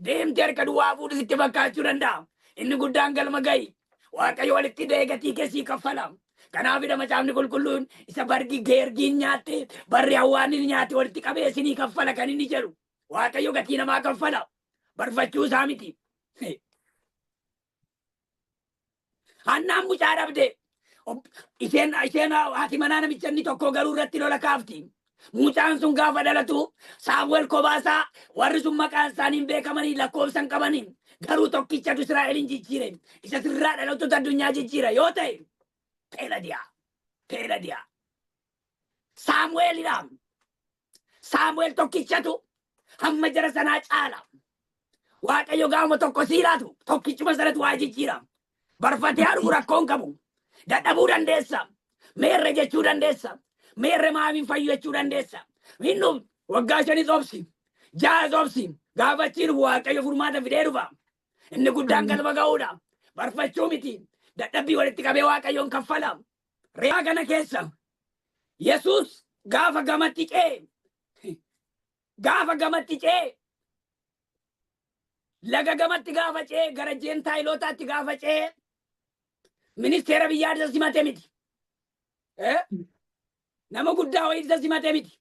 deemtee harka duwwaa fuudhu sitti fakkaachuu danda'a. Inni guddaan galma ga'i. Waaqayyo walitti da'ee gatii kee sii kaffala. Kanaafidha macaafni qulqulluun isa bargi geergiin nyaatte barri hawwaanni nyaate walitti qabee isinii kaffala kan inni jedhu. Waaqayyo gatii namaa kaffala. Barfachuu isaa miti. Hannaan mucaa dhabde. Isheen haati manaa namicha inni tokko garuu irratti lola kaafti. Mucaan sun gaafa dhalatu Saamu'eel kobaasaa, warri sun maqaan isaanii hin beekamanii, lakkoofsa hin qabanii, garuu tokkichatu Israa'elin jijjiire. Isa sirraa dhalatutu addunyaa jijjiira yoo ta'e peeladiyaa peeladiyaa. Saamu'eelidha. Saamu'eel tokkichatu hamma jara sanaa caala. Waaqayyo gaama tokko sii laatu tokkichuma sanatu waa jijjiira. Barfatee haadhu rakkoon qabu. Dadhabuu dandeessa. Meerre jechuu dandeessa. Meerre maamiin fayyu jechuu dandeessa. Inni waggaa 5 obsi. 6 obsi. Gaafachiin Waaqayyo furmaata fidee dhufa. Inni guddaan galma ga'uudha. Barfachuu miti. Dadhabbii walitti qabee Waaqayyoon kaffala. Re'aa kana keessa Yesuus gaafa gamatti ce'e, gaafa gamatti ce'e, laga gamatti gaafa ce'e, gara jeentaayilotaatti gaafa ce'e, ministeera biyyaa isa simate miti. Nama guddaa wayii isa simate miti.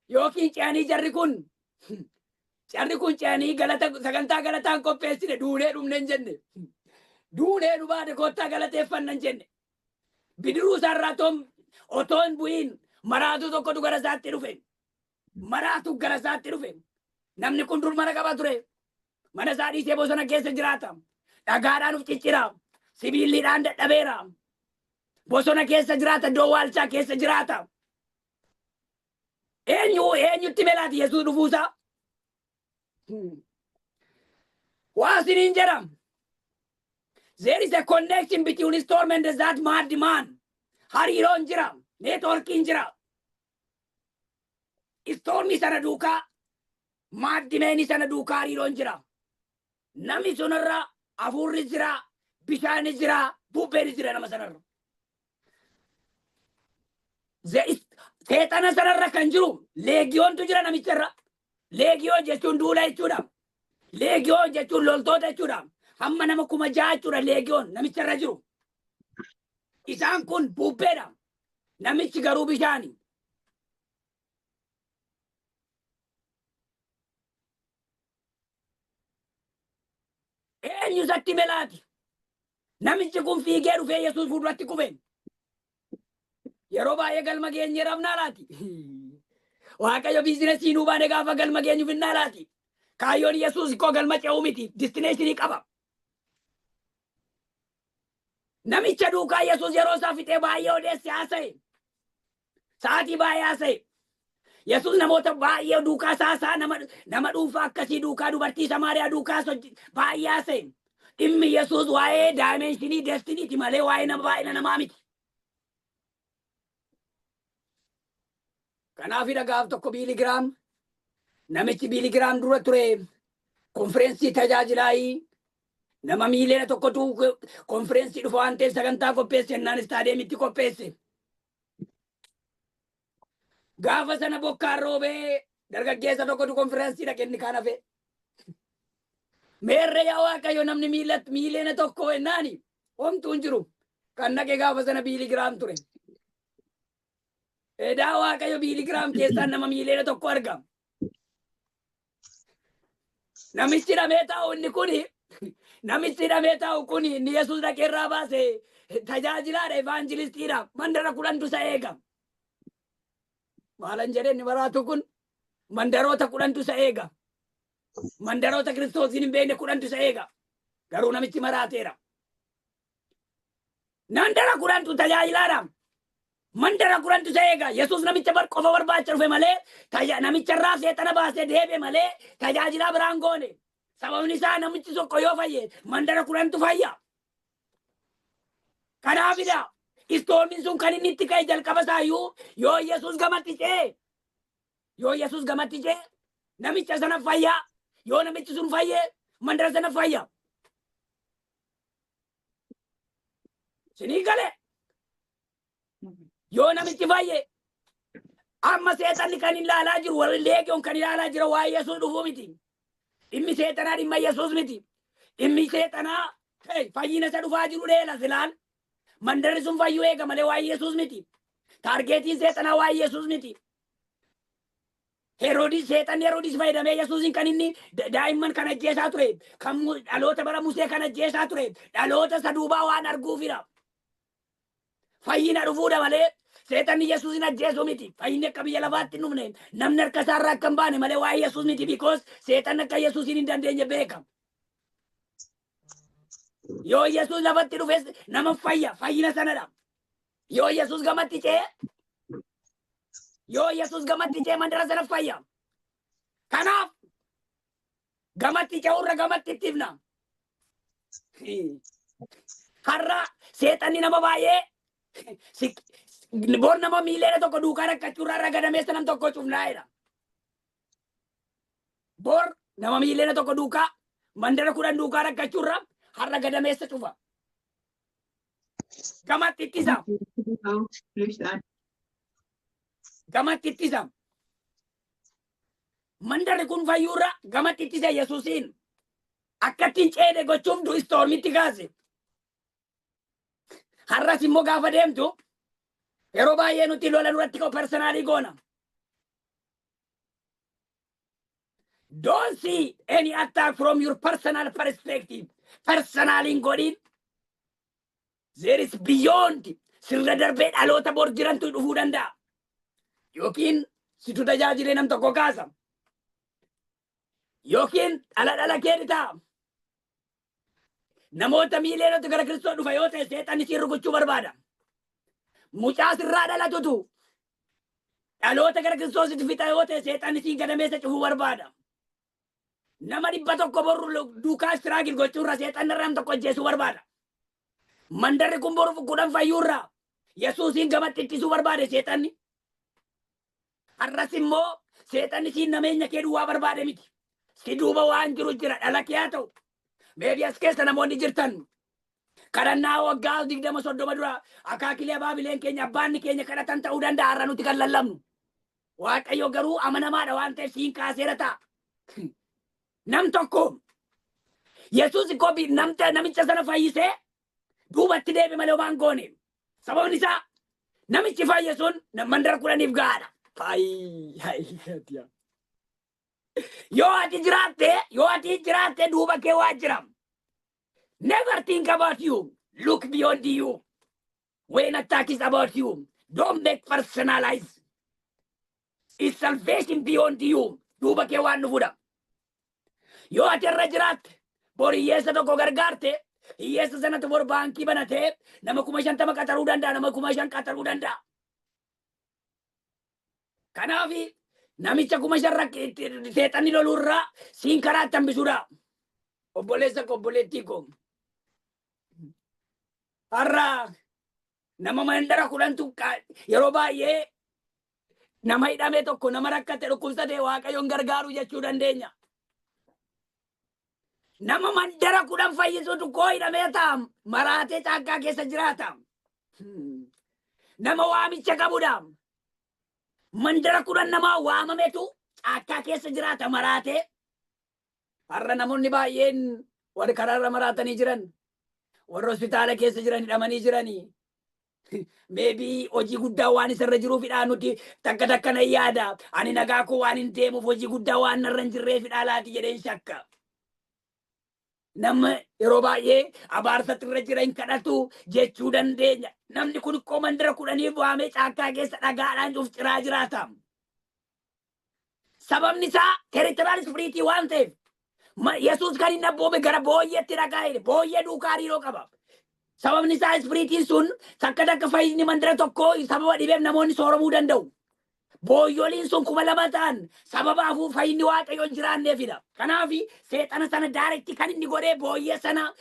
Yookiin ce'anii jarri kun ce'anii galata sagantaa galataan qopheessine, duunee dhumne hin jenne. Duunee nu baate, kottaa galateeffanna hin jenne. Bidiruu isaarraa otoo hin bu'iin maraatu tokkotu gara isaatti dhufe. Maraatu gara isaatti dhufe. Namni kun dur mana qaba ture. Mana isaa dhiisee bosona keessa jiraata. Dhagaadhaan uf ciccira. Sibiilliidhaan dadhabeera. Bosona keessa jiraata. Iddoo waalchaa keessa jiraata. Eenyu eenyutti melaati Yesuus dhufuusaa? Waa isiniin jedham. There is a connection between storm and that mad man. Hariiroon jira. Networkiin jira. Stormii sana duukaa, madman sana duukaa hariiroon jira. Namni sunirra hafuurri jira, bishaani jira, bubbeen jira nama sanarra. Seexana sanarra kan jiru leegiyoontu jira namicharra. Leegiyoon jechuun duula jechuudha. Leegiyoon jechuun loltoota jechuudha. Hamma nama 6,000 jechuudha leegiyoon namicharra jiru. Isaan kun bubbeedha. Namichi garuu bishaani. Eenyu isatti melaati? Namichi kun fiigee dhufee Yesuus fuulduratti kufe. Yeroo baay'ee galma geenyee rafnaa laati? Waaqayyo business nuu baane gaafa galma geenyu finnaa laati? Kaayyoon Yesuus koo galma ce'uu miti. Destination qaba. Namicha duukaa Yesuus yeroo isaa fixee baay'ee odeesse, haasa'e. Sa'aatii baay'ee haasa'e. Yesuus namoota baay'ee duukaa saasaa, nama dhuunfaa akkasii duukaa, dubartii Samaariyaa duukaa baay'ee haasa'e. Dhimmi Yesuus waa'ee dimension destinyti malee waa'ee nama baay'ina namaa miti. Kanaafidha gaaf tokko Billy Graham, namichi Billy Graham dura ture, konfireensii tajaajilaayii nama 1 miiliyoona konfireensii dhufa waan ta'eef sagantaa qopheesse jennaan istaadiyeemitti qopheesse. Gaafa sana bokkaan roobee dargaggeessa tokkotu konfireensii dhaqe, inni kaan hafe. Meerre yaa Waaqayyo, namni 1 miiliyoona jennaani homtuu hin jiru. Kan dhaqe gaafa sana Billy Graham ture. Edaa Waaqayyo Billy Graham keessaan nama 1 miiliyoona argama. Namichi hidhamee taa'u inni kuni, namichi hidhamee taa'u kuni, inni Yesuus dhaqee irraa baase, tajaajilaadha, evangelistiidha. Mandara 10tu isa eega. Maalan jedhee, inni maraatu kun mandaroota 10tu isa eega. Mandaroota Kiristoosiin hin beekne 10tu isa eega. Garuu namichi maraateera. Mandara 10tu tajaajilaadha. Mandara 10tu isa eega. Yesuus namicha bar qofa barbaacha dhufe malee, namicha irraa seexana baasee deebi'e malee tajaajilaa biraan goone. Sababni isaa namichi tokko yoo fayye mandara 10tu fayya. Kanaafidha. Stormiin sun kan inni itti ka'e jalqaba isaayyuu yoo Yesuus gamatti ce'e, yoo Yesuus gamatti ce'e namicha sana fayyaa, yoo namichi sun fayye mandara sana fayya. Sinii galee? Yoo namichi fayye, amma seexanni kan ilaalaa jiru, warri leegiyoon kan ilaalaa jira waa'ee Yesuus dhufuu miti. Dhimmi seexanaa dhimma Yesuus miti. Dhimmi seexanaa, hey, fayyina isa dhufaa jiru dheela silaan. Mandarri sun fayyuu eega malee waa'ee Yesuus miti. Targetiin seexanaa waa'ee Yesuus miti. Heroodis, seexanni Heroodis fayyadamee Yesuusin kan inni daa'imman kan ajjeesaa ture, kan dhaloota bara Musee kan ajjeesaa ture, dhaloota isa duubaa waan arguufidha. Fayyina dhufuudha malee seexanni Yesuusin ajjeesuu miti. Fayyinni akka biyya lafaatti hin dhufne, namni harka isaarraa akka hin baane malee waa'ee Yesuus miti, because seexanni akka Yesuusin hin dandeenye beeka. Yoo Yesuus lafatti dhufes nama fayya, fayyina sanadha. Yoo Yesuus gamatti ce'e, yoo Yesuus gamatti ce'e, mandara sana fayya. Kanaaf gamatti ce'urra gamatti ittifna. Har'a seexanni nama baay'ee bor nama 1 miiliyoona duukaa rakkachuurraa irra gadameessa nam tokko cufnaa jedha. Bor nama 1 miiliyoona duukaa, mandara 10 duukaa rakkachuurra har'a gadameessa cufa. Gamatti ittisa. Gamatti ittisa. Mandarri kun fayyuurra gamatti ittisa. Yesuusiin akka ittiin ceene gochuuf du stormitti kaase. Har'as immoo gaafa deemtu, yeroo baay'ee nuti lola duratti koo personally goona. Don't see any attack from your personal perspective. Personally hin godhin. There is beyond. Sirra darbee dhaloota bor jirantu dhufuu danda'a. Yookiin situ tajaajilee nam tokko kaasa. Yookiin dhala dhala kee ta'a. Namoota miiliyoonatu gara Kiristoos dhufa yoo ta'e, seexanni siin rukuchuu barbaada. Mucaa sirraa dhalatutu dhaloota gara Kiristoositti fixa yoo ta'e, seexanni siin gadameessa cufuu barbaada. Nama 100 boru duukaa struggle gochuurra seexanni irraa tokko ajjeesuu barbaada. Mandarri kun boru 10 fayyuurra Yesuusiin gamatti ittisuu barbaade seexanni. Har'as immoo seexanni siin nameenya kee duwwaa barbaade miti. Si duuba waan jiru jira, dhala kee haa ta'u. Maybe as keessa namoonni jirtan kadhannaa waggaa 20, 30 dura akaakilee abaabileen keenya, abbaanni keenya kadhatan ta'uu danda'a har'a nuti kan lallabnu. Waaqayyo garuu amanamaadha waan ta'eef siin kaaseera ta'a. Nam tokko Yesuus koo namicha sana fayyisee duubatti deebi malee homaan goone. Sababni isaa namichi fayye sun mandara 10f gahaadha. Ayy, yoo ati jiraatte, duuba kee waa jira. Never think about you. Look beyond you. When attack is about you, don't make personalize. It's salvation beyond you. Duuba kee waan dhufudha. Yoo ati irra jiraatte, bor hiyyeessa tokko gargaarte, hiyyeessa sanatu bor baankii banatee nama 50,000 qaxaruu danda'a, nama 5,000 qaxaruu danda'a. Kanaaf namicha 5,000 seexanni loluurraa siin karaa itti hambisuudha. Obboleessa koo, obboleettii koo. Har'a nama mandara 10tu yeroo baay'ee nama hidhame tokko, nama rakkate, dhukkubsate Waaqayyoon gargaaru jechuu dandeenya. Nama mandara 10 fayyisuutu koo hidhamee ta'a, maraatee caakkaa keessa jiraata. Nama waamicha qabudha. Mandara 10 namaa waamametu caakkaa keessa jiraata maraatee. Har'a namoonni baay'een warri karaarra maraatanii jiran, warri hospitaala keessa jiran, hidhamanii jiranii. Maybe hojii guddaa waan isarra jiruufidha, nuti takka takka nan yaada. Ani nagaa koo waan hin deemuuf hojii guddaa waan narra hin jirreefidha laati jedheen shakka. Nama yeroo baay'ee abaarsatti irra jira hin kadhatu jechuu dandeenya. Namni kun koo mandara 10f waamee caakkaa keessa dhagaadhaan cuuf ciraa jiraata. Sababni isaa territorial spiritii waan ta'eef. Yesuus kan inni abboome gara booyyeetti dhagaa jedhe, booyyee duukaa hariiroo qaba. Sababni isaa spiritiin sun takka takka fayyinni mandara tokkoo sababa dhibeef namoonni sooromuu danda'u. Booyyoliin sun 2,000 ta'an sababa hafuu fayyinni Waaqayyo hin jiraanneefidha. Kanaaf seexana sana direct kan inni godhee booyyee sana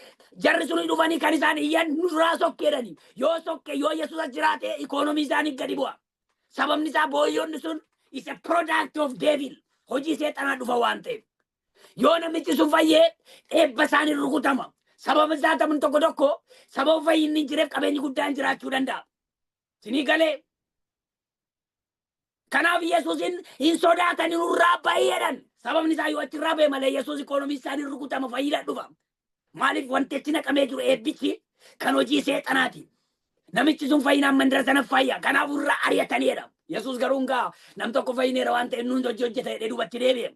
jarri sun dhufanii kan isaan iyyan nu duraa sokkeedhani. Yoo sokke, yoo Yesuus as jiraate, economy isaanii gadi bu'a. Sababni isaa booyyonni sun is a product of devil. Hojii seexanaa dhufa waan ta'eef. Yoo namichi sun fayyee eebba isaanii rukutama. Sababa isaa taphni tokko tokko sababa fayyinni hin jireef qabeenyi guddaan jiraachuu danda'a. Sinii galee. Kanaaf Yesuusin hin sodaatani, nurraa baay'eedhan. Sababni isaa yoo achirraa ba'e malee Yesuus economy isaanii rukutama, fayyina dhufa. Maaliif wanti achi naqamee jiru eebbichi kan hojii seexanaati. Namichi sun fayyinaan mandara sana fayya. Kanaaf irraa ari'ataniidha. Yesuus garuu hin ga'a. Nam tokko fayyineera waan ta'eef nuun hojii hojjeta jedhee duubatti deebi'e.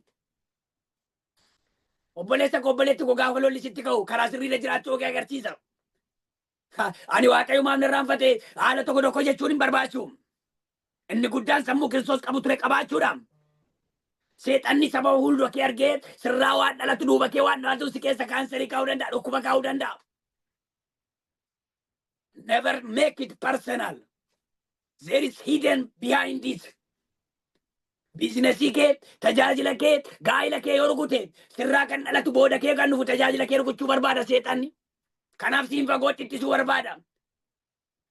Obboleessa koo, obboleetti koo, gaafa lolli sitti ka'u karaa sirriirra jiraachuu kee agarsiisa. Ani Waaqayyo maaf irraanfate haala tokko tokko jechuun hin barbaachisu. Inni guddaan sammuu Kiristoos qabu ture qabaachuudha. Seexanni sababa fuuldura kee argee sirraa waan dhalatu, duuba kee waan dhalatu, si keessa kaanserii kaa'uu danda'a, dhukkuba kaa'uu danda'a. Never make it personal. There is hidden behind it. Biizinasii kee, tajaajila kee, gaa'ila kee yoo rukute, sirraa kan dhalatu, booda kee kan dhufu tajaajila kee rukuchuu barbaada seexanni. Kanaaf siin fagootti ittisuu barbaada.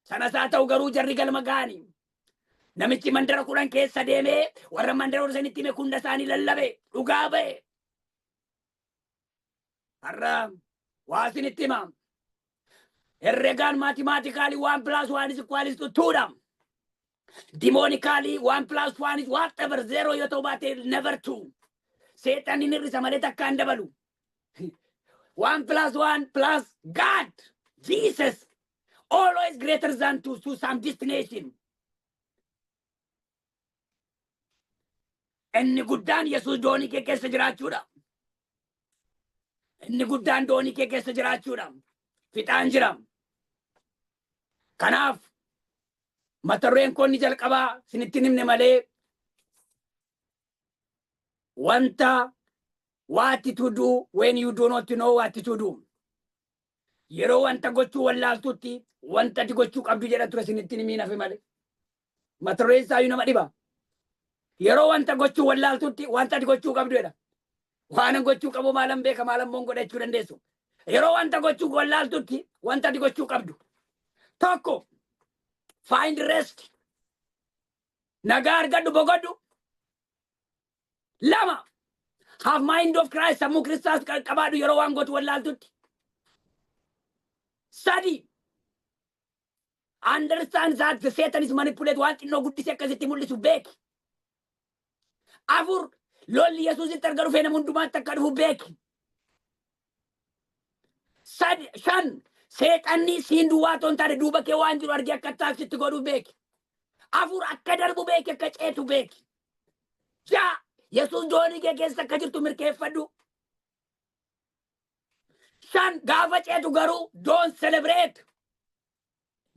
Sanas haa ta'u garuu jarri galma ga'anii. Namichi mandara 10 keessa deemee warra mandara warra sanitti hime, hunda isaanii lallabe, dhugaa ba'e. Har'a waa isinitti hima. Herregaan, mathematically, one plus one is equals to twodha. Demonically, one plus one is whatever, zero yoo ta'u baate, never two. Seexanni ni hir'isa malee takka hin dabalu. One plus one plus God, Jesus, always greater than two to some destination. Inni guddaan Yesuus doonii kee keessa jiraachuudha. Inni guddaan doonii kee keessa jiraachuudha. Fixaan jira. Kanaaf mata dureen koo inni jalqabaa isinitti hin himne malee wanta what to do when you do not know what to do. Yeroo wanta gochuu wallaaltutti wanta ati gochuu qabdu jedha ture, isinitti hin himiin hafe malee. Mata dureen isaayyuu nama dhiba. Yeroo wanta gochuu wallaaltutti wanta ati gochuu qabdu jedha. Waan gochuu qabu maalan beeka, maalan moon godha jechuu dandeessu. Yeroo wanta gochuu wallaaltutti wanta ati gochuu qabdu. Tokko, find rest. Nagaa argadhu, boqodhu. Lama, have mind of Christ, sammuu Kiristaas qabaadhu yeroo waan gootu wallaaltutti. Sadi, understand that the Satan is manipulate, waan xinnoo guddisee akkasitti mul'isu beeki. Afur, lolli Yesuusitti erga dhufee nama hundumaatti akka dhufu beeki. Sadi, shan, seexanni siin duwwaa otoo hin taane duuba kee waan jiru argee akka taaksitti godhu beeki. Afur, akka darbu beeki, akka ceetu beeki. Ja'a, Yesuus doonii kee keessa akka jirtu mirkeeffadhu. Shan, gaafa ceetu garuu don't celebrate.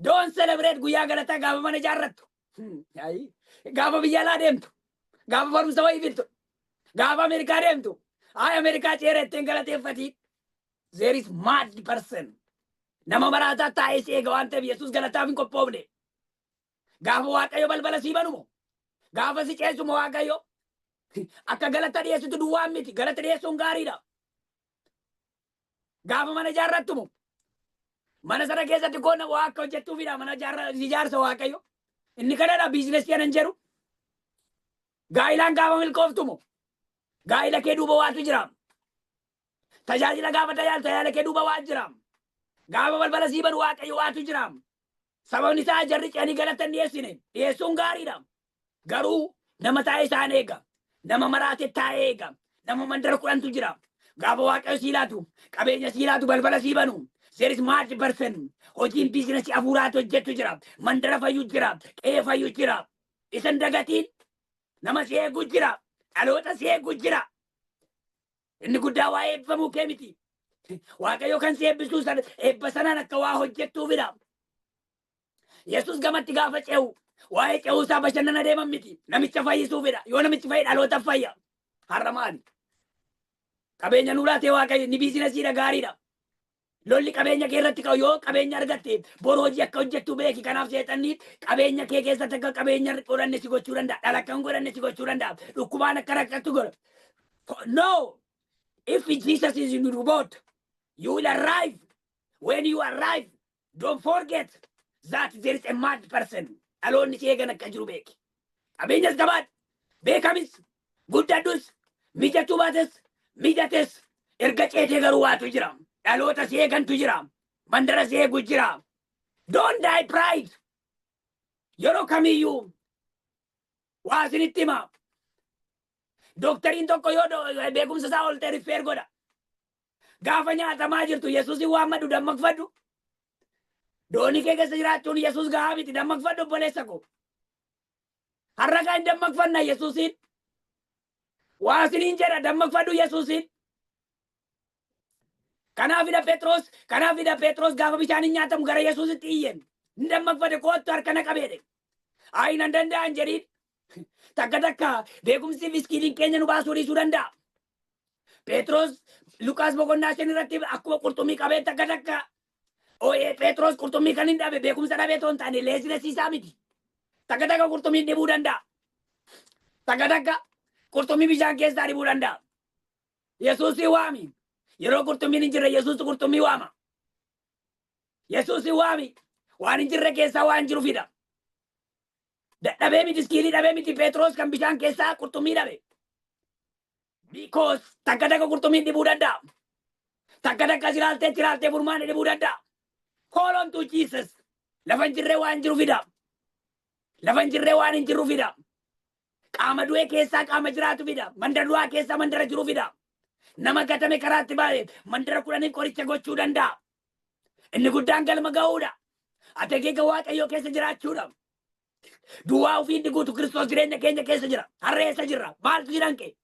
Don't celebrate guyyaa galataa gaafa mana ijaarrattu. Ayi. Gaafa biyya alaa deemtu. Gaafa barumsa wayii filtu. Gaafa Ameerikaa deemtu. Ay, Ameerikaa ceera ittiin galateeffatii. There is mad person. Nama maraataa taa'ee si eega waan ta'eef Yesuus galataaf hin qophoofne. Gaafa Waaqayyo balbala sii banumo. Gaafa si ceesumo Waaqayyo. Akka galata dhiyeessitu duwwaan miti. Galata dhiyeessuun gaariidha. Gaafa mana ijaarrattumo. Mana sana keessatti koona waa akka hojjettuufidha mana ijaarsa Waaqayyo. Inni kanadha biizinasii anan jedhu. Gaa'ilaan gaafa milkooftumo. Gaa'ila kee duuba waatu jira. Tajaajila gaafa tajaajilu tajaajila kee duuba waa jira. Gaafa balbala sii banu Waaqayyo waatu jira. Sababni isaa jarri ce'anii galata hin dhiyeessine. Dhiyeessuun gaariidha. Garuu nama taa'ee isaan eega. Nama maraate taa'ee eega. Nama mandara 10tu jira. Gaafa Waaqayyo sii laatu, qabeenya sii laatu, balbala sii banu. There is mad person. Hojiin biizinasii hafuuraatu hojjettu jira. Mandara fayyu jira. Qe'ee fayyu jira. Isan dagatiin, nama si eegu jira. Dhaloota si eegu jira. Inni guddaa waa'ee eebbifamuu kee miti. Waaqayyo kan si eebbisuu sana eebba sanaan akka waa hojjettuufidha. Yesus gamatti gaafa ce'u waa'ee ce'uu isaa bashannana deeman miti. Namicha fayyisuufidha. Yoo namichi fayye dhaloota fayya. Har'a maali? Qabeenya nuu laatee Waaqayyo inni biizinasiidha, gaariidha. Lolli qabeenya kee irratti ka'u, yoo qabeenya argatte boru hojii akka hojjettu beeki. Kanaaf seexanni qabeenya kee keessatti akka qabeenya godhanne si gochuu danda'a. Dhala akka hin godhanne si gochuu danda'a. Dhukkubaan akka rakkattu godha. No! If Jesus is in your boat, you will arrive. When you arrive, don't forget that there is a mad person. Dhaloonni si eegan akka jiru beeki. Qabeenyas qabaadhu, beekamis, guddadhus, mijachuu baates, mijates, erga ceetee garuu waatu jira. Dhaloota si eegantu jira. Mandara si eegu jira. Don't die pride. Yeroo kamiyyuu waa isinitti hima. Dooktariin tokko yoo beekumsa isaa ol ta'e refer godha. Gaafa nyaatamaa jirtu Yesuusin waammadhu, dammaqfadhu. Doonii kee keessa jiraachuun Yesuus gahaa miti, dammaqfadhu, obboleessa koo. Har'a kan dammaqfanna Yesuusiin. Waa isiniin jedha, dammaqfadhu Yesuusiin. Kanaafidha Phexros gaafa bishaan hin nyaatamu gara Yesuusitti iyyen. Hin dammaqfate, "Koottu, harka na qabeedhe." Ayi, nan danda'an jedhiin. Takka takka beekumsi fi skilliin keenya nu baasuu dhiisuu danda'a. Phexros Lukaas boqonnaa 5 irratti akkuma qurxummii qabee takka takka ooyee Phexros qurxummii kan hin dhabe beekumsa dhabee otoo hin taane laziness isaa miti. Takka takka qurxummiin dhibuu danda'a. Takka takka qurxummii bishaan keessaa dhibuu danda'a. Yesuusii waami. Yeroo qurxummiin hin jirre Yesuus qurxummii waama. Yesuusii waami. Waan hin jirre keessaa waan jiru fida. Dadhabee miti, skill dhabee miti Phexros kan bishaan keessaa qurxummii dhabe. Because takka takka qurxummiin dhibuu danda'a. Takka takka silaaltee silaaltee furmaanni dhibuu danda'a. Call on to Jesus. Lafa hin jirre waan jiru fida. Lafa hin jirre waan hin jiru fida. Qaama du'e keessaa qaama jiraatu fida. Mandara du'aa keessaa mandara jiru fida. Nama gatame karaatti baay'ee mandara 10f qoricha gochuu danda'a. Inni guddaan galma ga'uudha. Ati akeeka Waaqayyoo keessa jiraachuudha. Duwwaa ofii inni guutu Kiristoos jireenya keenya keessa jira. Har'a eessa jirra? Maaltu jiran kee?